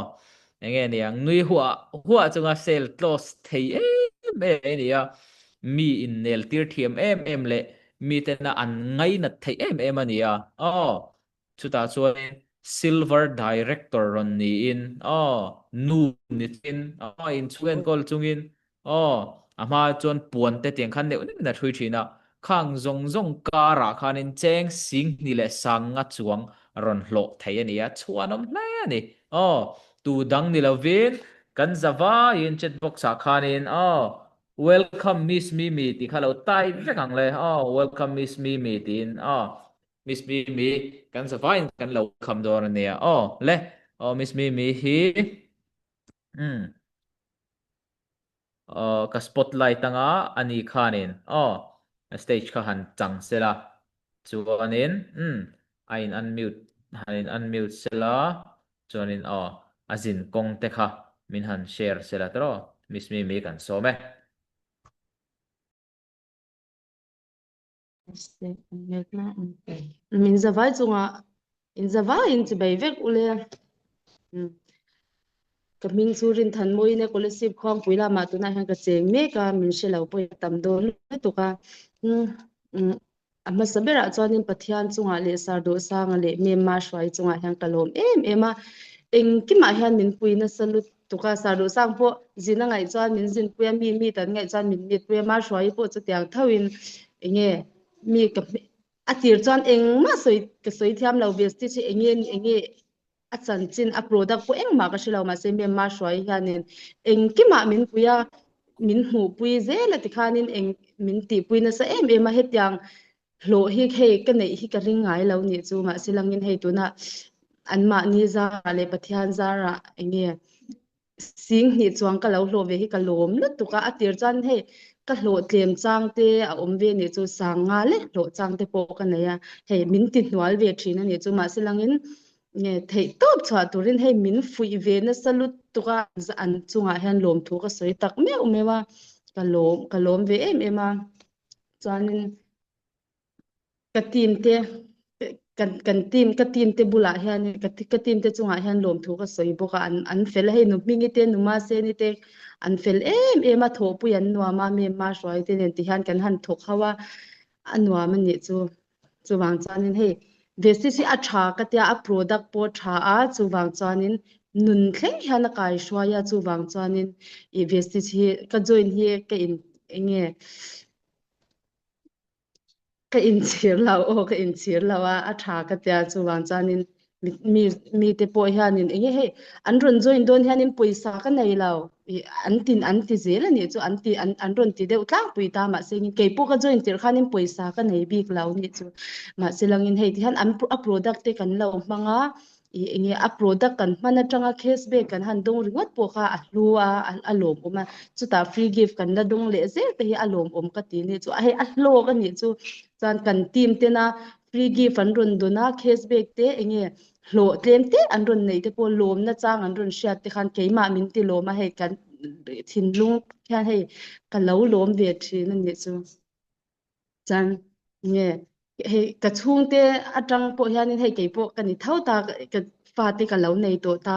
Speaker 1: enge niang nui huah huah chunga sale close thei em em mai nia mi innel tir thiam em em leh Mitena an ngainat theih em em a ni a, aw, chutah chuanin Silver Director rawn niin, aw, nu ni chungin, aw, inchhung enkawl chungin, aw, a hma chuan puan te tiang khan neuh neuhin a ṭhui ṭhin a, khang zawng zawng karah khanin cheng singhnih leh sanga chuang rawn hlawh thei a ni a, chhuanawm hle a ni, aw, tu dang ni lovin kan zavaiin chat box ah khanin, aw, Welcome Miss Mimi tih kha lo type vek ang le aw Welcome Miss Mimi tiin aw Miss Mimi kan zavaiin kan lo welcome dawn a nia aw le aw Miss Mimi hi umm aw ka spotlight anga ani khanin aw stage kha han chang sela chuanin umm a in unmute han in unmute sela Chuanin aw, a zin kawng te kha min han share sela tawh, Miss Mimi kan sawm e.
Speaker 6: Min zavai chungah in zavaiin chibei vek ule. Ka hming chu Rinthan Mawiin e Kolasib Khuangpui lamah tunah hian ka cheng mek a, min hre lo pawhin a tam dawn lutuk a. A hmasa berah chuanin Pathian chungah leh Sardawhsanga leh Mema hruai chungah hian ka lawm em em a, engkimah hian min pui nasa lutuk a, Sardawhsang pawh zin a ngaih chuan min zinpui a, mi meet an ngaih chuan min meet pui a, Ma hruai pawh chutiang thoin enge mi ka a tir chuan engmah sawi ka sawi thiam lo Vestige hi enge enge a chanchin a product pawh engmah ka hre lo mahse Mema hruai hianin engkimah min pui a. min hmuhpui zel a tikhanin eng min tihpui nasa em em a hetiang hlawh hi hei ka neih hi ka ring ngai lo nih chu mahse langin hei tunah anmahni zarah leh Pathian zarah eng nge sing hnih chuang ka lo hlawh ve hi ka lawm lutuk a, a tir chuan hei ka hlawh tlem chang te a awm ve nih chu sang nga lek hlawh chang te pawh ka nei a, hei min ti hnual ve thin a nih chu mahse langin nge theih tawp chhuah turin hei min fuih ve nasa lutuk a, an chungah hian lawmthu ka sawi tak meuh meuh a, ka lawm ka lawm ve em em a chuanin Ka team te kan kan team ka team te bulah hian ka ka team te chungah hian lawmthu ka sawi bawk a an an fel a hei nu Hmingi te nu Maseni te an fel em em a thawhpui an nuam a mi Mahruai te nen ti hian kan han thawk ho a a nuam a nih chu chuvang chuanin hei Vestige hi a tha ka tia a product pawh a tha a chuvang chuanin nun thleng hian a kaihruai a chuvang chuanin ih Vestige hi ka join hi ka in eng nge Ka inchhir lo aw, ka inchhir lo a, a tha ka tia chuvang chuanin mi mi te pawh hianin eng nge hei an rawn join dawn hianin pawisa ka nei lo ih an tin an ti zel a nih chu an ti an an rawn ti deuh tlangpui ta mahse engin kei pawh ka join tirh khanin pawisa ka nei bik lo nih chu mahse langin hei tihian an a product te kan lo hmang a ih eng nge a product kan hman atanga cashback kan han dawng ringawt pawh kha a hlu a a lawmawm a chutah free gift kan la dawng leh zel te hi a lawmawm ka ti nih chu a hei a hlawk a nih chu chuan kan team tena free gift an rawn dawn a cashback te eng nge hlawh tlem te an rawn neih te pawh lawmna chang an rawn hriat te khan keimah min ti lawm a hei kan thinlung hian hei ka lo lawm ve thin a nih chu. Chuan nge hei ka chhungte atang pawh hianin hei kei pawh ka ni tho ta ka fate ka lo nei tawh ta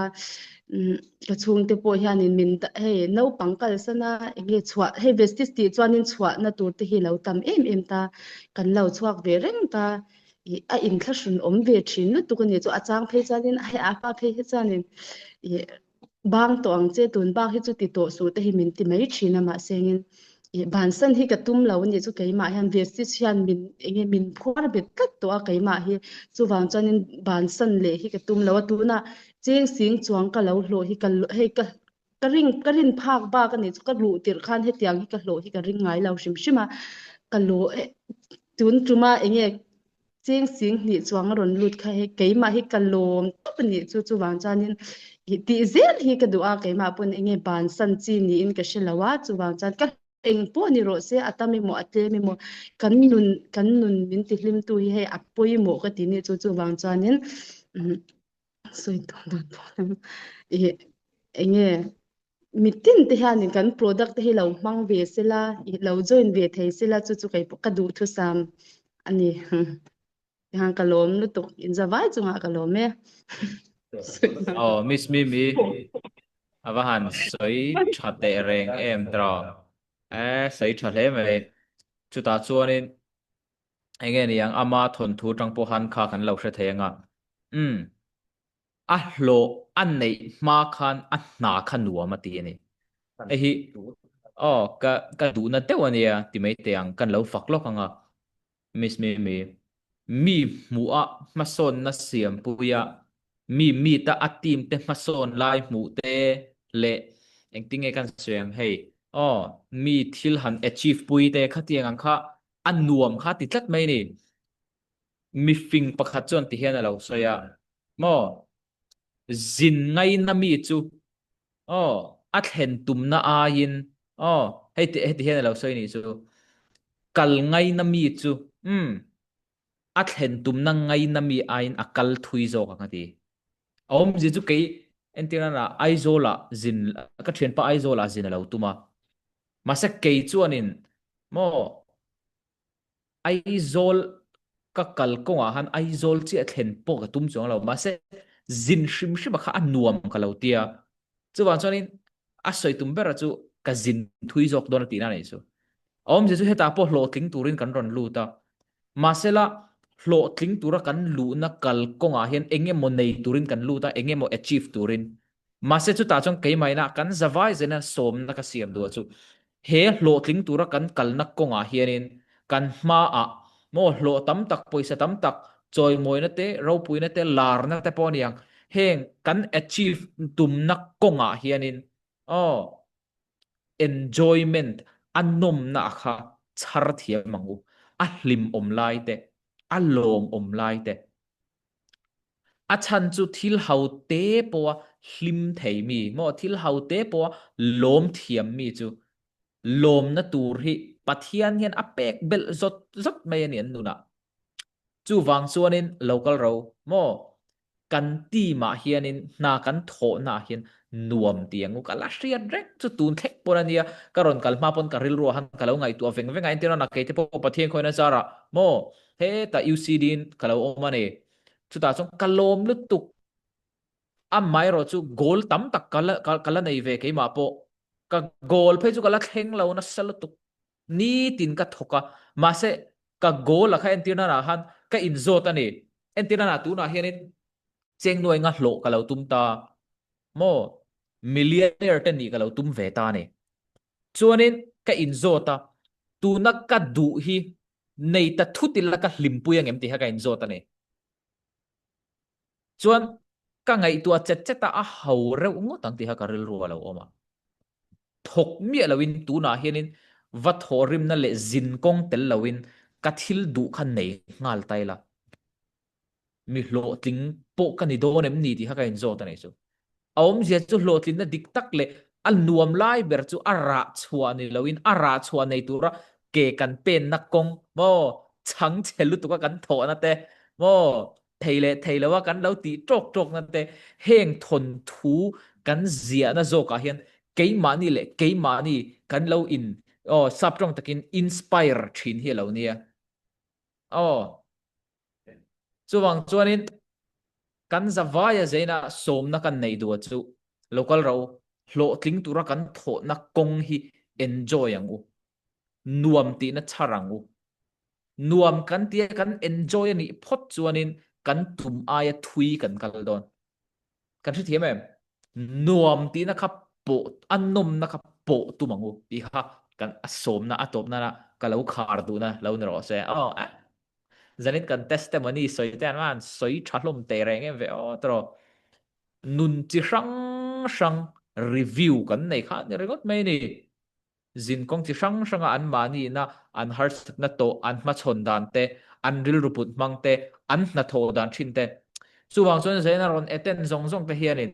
Speaker 6: umm ka chhungte pawh hianin min hei naupang kalsan a eng nge chhuah hei vestige tih chuanin chhuahna tur te hi lo tam em em ta kan lo chhuak ve reng ta ih a inthlahrun awm ve thin lutuk a ni chu a chang phei chuanin hei a pa phei hi chuanin ih Bang tawh ang che, tun bak hi chu ti tawh suh te hi min ti mai thin a mahse engin ih bansan hi ka tum lo a nih chu keimah hian Vestige hian min enge min phuar bet tlat tawh a keimah hi chuvang chuanin bansan leh hi ka tum lo a tunah cheng sing chuang ka lo hlawh hi ka hei ka ka ring ka rin phak bak a nih chu ka luh tirh khan hetiang hi ka hlawh hi ka ring ngai lo hrim hrim a ka lawh tun tuma enge Cheng sing hnih chuang a rawn lut kha hei keimah hi ka lawm tawp a nih chu chuvang chuanin ih tih zel hi ka duh a keimah pawn eng nge bansan chi niin ka hre lo a chuvang chuan ka eng pawh ni rawh se a tam emaw a tlem emaw kan nun kan nun min ti hlim tu hi hei a pawimawh ka ti nih chu chuvang chuanin umm sawi tawh dawn pawh ih eng nge Mitin te hianin kan product te hi lo hmang ve sela, i lo join ve thei sela chu chu kei pawh ka duhthusam a ni. Tihian ka lawm lutuk, inzavai chungah ka lawm e.
Speaker 1: Aw Miss Mimi a va han sawi tha teh reng em tawh. E sawi tha hle mai. Chutah chuanin eng nge niang ama thawnthu atang pawh han kha kan lo hre thei anga. Umm. A hlawh a neih hma khan a hna kha nuam a ti a ni. Hei hi aw ka ka duhna deuh a nia ti mai teh ang kan lo fak lawk ang a Miss Mimi. Mi hmuh a hmasawnna siampui a, mi meet a a team te hmasawn lai hmuh te leh engtinge kan sawi ang hei aw mi thil han achieve pui te khatiang ang kha a nuam kha ti tlat mai a ni. Mifing pakhat chuan ti hian a lo sawi a, Maw? Zin ngaina mi chu aw a thlen tumna aiin aw hei ti heti hian a lo sawi nih chu kal ngaina mi chu umm a thlen tumna ngaina mi aiin a kal thui zawk ang a ti. A awmzia chu kei entir nana Aizawlah zin ka thianpa Aizawlah zin a lo tum a mahse kei chuanin maw Aizawl ka kal kawngah khan Aizawl chiah thlen pawh ka tum chuang lo mahse zin hrim hrim a kha a nuam ka lo tia chuvang chuanin a sawi tum bera chu ka zin thui zawk dawn a tihna a nih chu. A awmzia chu hetah pawh hlawhtling turin kan rawn lut a mahse la hlawhtling tura kan luhna kal kawngah hian eng emaw nei turin kan lut a eng emaw achieve turin Mahse chutah chuan keimahina kan zavai zena sawmna ka siam duh chu he hlawhtling tura kan kalna kawngah hianin kan hmaah maw hlawh tam tak, pawisa tam tak, chawimawina te, ropuina te, larna te pawh a ni ang, heng kan achieve tumna kawngah hianin aw. Enjoyment, a nawmna kha chhar thiam ang u. A hlimawm lai te, a lawmawm lai te. A chhan chu thil ho te pawha hlim thei mi maw, thil ho te pawha lawm thiam mi chu lawmna tur hi Pathian hian a pek belh zawt zawt mai a ni an nunah. Chuvang chuanin lo kal ro maw, kan team ah hianin hna kan thawhna ah hian nuam ti ang u. Ka la hriat reng chu tun thleng pawn a nia, ka rawn kal hma pawn ka rilru ah khan ka lo ngaihtuah veng veng a, entir a kei te pawh Pathian khawiin a zarah maw hetah UCD in ka lo awm a ni. Chutah chuan ka lawm lutuk. Amaherawh chu goal tam tak ka la ka la nei ve keimah pawh. Ka goal phei chu ka la thleng lo nasa lutuk. Nitin ka thawk a, mahse ka goal a kha entir nanah khan ka inzawt a ni. Entir nanah tunah hianin cheng nuai nga hlawh ka lo tum ta maw? Millionaire te nih ka lo tum ve ta a ni. Chuanin ka inzawt a, tuna ka duh hi nei ta thut ila ka hlimpui angem tih kha ka inzawt a ni. Chuan ka ngaihtuah chet chet a, a ho reuh ngawt ang tih kha ka rilru a lo awm a. Thawk miah loin tunah hianin va thawhrimna leh zin kawng tel loin ka thil duh kha nei nghal ta ila. Mi hlawhtling pawh ka ni dawn em ni tih kha ka inzawt a nih chu. A awmzia chu hlawhtlinna dik tak leh a nuam lai ber chu a rah chhuah ni loin a rah chhuah nei tura ke kan penna kawng maw chhang chhe lutuka kan thawhna te maw thei leh thei loa kan lo tih tawk tawkna te heng thawnthu kan ziahna zawkah hian keimahni leh keimahni kan lo in aw sap tawng takin inspire thin hi a lo nia aw. Chuvang chuanin kan zavaia zeina sawmna kan neih duh chu local ro hlawhtling tura kan thawhna kawng hi enjoy ang u. Nuam tihna chhar ang u. Nuam kan tia kan enjoy a nih phawt chuanin kan tum aia thui kan kal dawn. Kan hrethiam em? Nuam tihna kha pawh, a nawmna kha pawh tum ang u tih kha kan a sawmna a tawpna ka lo khar duhna lo ni rawh se. Aw eh. Zanin kan testimony sawi te an an sawi tha hlawm teh reng em ve aw tawh. Nun chi hrang hrang review kan nei kha ni ringawt mai ni. Zin kawng chi hrang hranga an mahniina an harsatna tawh an hmachhawn dan te, an rilru put hmang te, an hnathawh dan thin te. Chuvang chuan Zaina rawn attend zawng zawng te hianin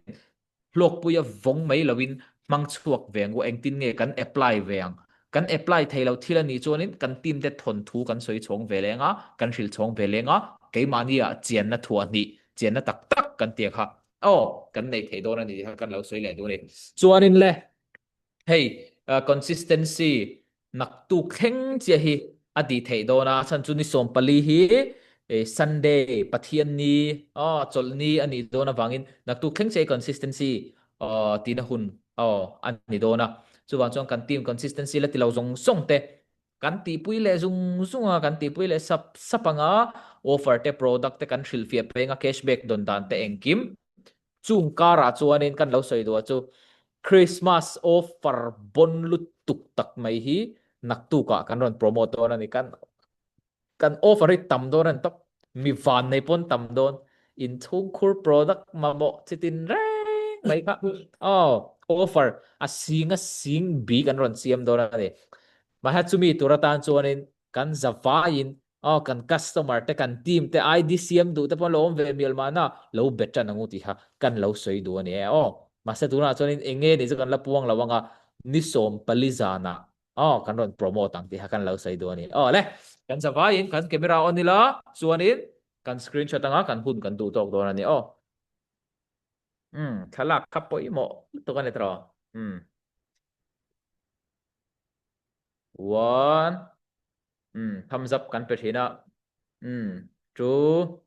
Speaker 1: hlawkpuia vawng mai loin hmang chhuak ve ang u, engtin nge kan apply ve ang? Kan apply thei lo thil a nih chuanin kan team te thawnthu kan sawi chhawng ve leng a, kan hrilh chhawng ve leng a, keimahnia chianna thuah hnih, chianna tak tak kan tia kha aw kan nei thei dawn a ni tih kha kan lo sawi leh duh a ni. Chuanin le hei consistency naktuk thleng chiah hi a tih theih dawn a, chhan chu ni 14 hi Sunday Pathian ni aw chawlhni a nih dawn avangin naktuk thleng chiah hi consistency tihna hun aw a ni dawn a, chuvang chuan kan team consistency la ti lo zawng zawng te kan tihpui leh zung zung a, kan tihpui leh sap sap anga offer te product te kan hrilhfiah peng a cashback dawn dan te engkim Chung karah chuanin kan lo sawi duh a chu Christmas offer bon lutuk tak mai hi naktukah kan rawn promote dawn a ni. Kan kan offer hi tam dawn a ni tawp. Mi van nei pawn tam dawn. Inchhungkhur product mamawh chi tin reng mai kha aw offer a sing a sing bi kan rawn siam dawn a ni. Mahse chumi tur atan chuanin kan zavaiin Aw kan customer te kan team te ID siam duh te pawh an lo awm ve mial mahna lo bet tan ang u tih kha kan lo sawi duh a ni e aw. Mahse tunah chuanin eng nge ni chu kan la puang lo anga ni 14 zanah aw kan rawn promote ang tih kha kan lo sawi duh a ni. Aw le kan zavaiin kan camera on ila chuanin kan screenshot anga kan hun kan duh tawk dawn a ni aw. Umm thlalak kha pawimawh lutuk a ni tawh. Umm. One. Umm thumbs up kan pe thin a. Umm two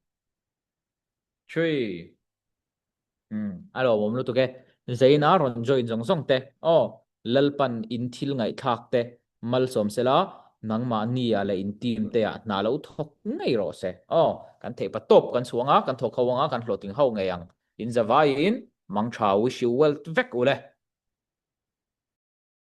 Speaker 1: three Umm a lawmawm lutuk e. Zaina rawn join zawng zawng te aw Lalpan in thil ngaihthlak te malsawm sela nangmahni ah leh in team te ah hna lo thawk ngei rawh se aw kan theih pa tawp kan chhuang a kan thawk ho anga kan hlawhtling ho ngei ang in zavaiin mangtha wish you well vek u le.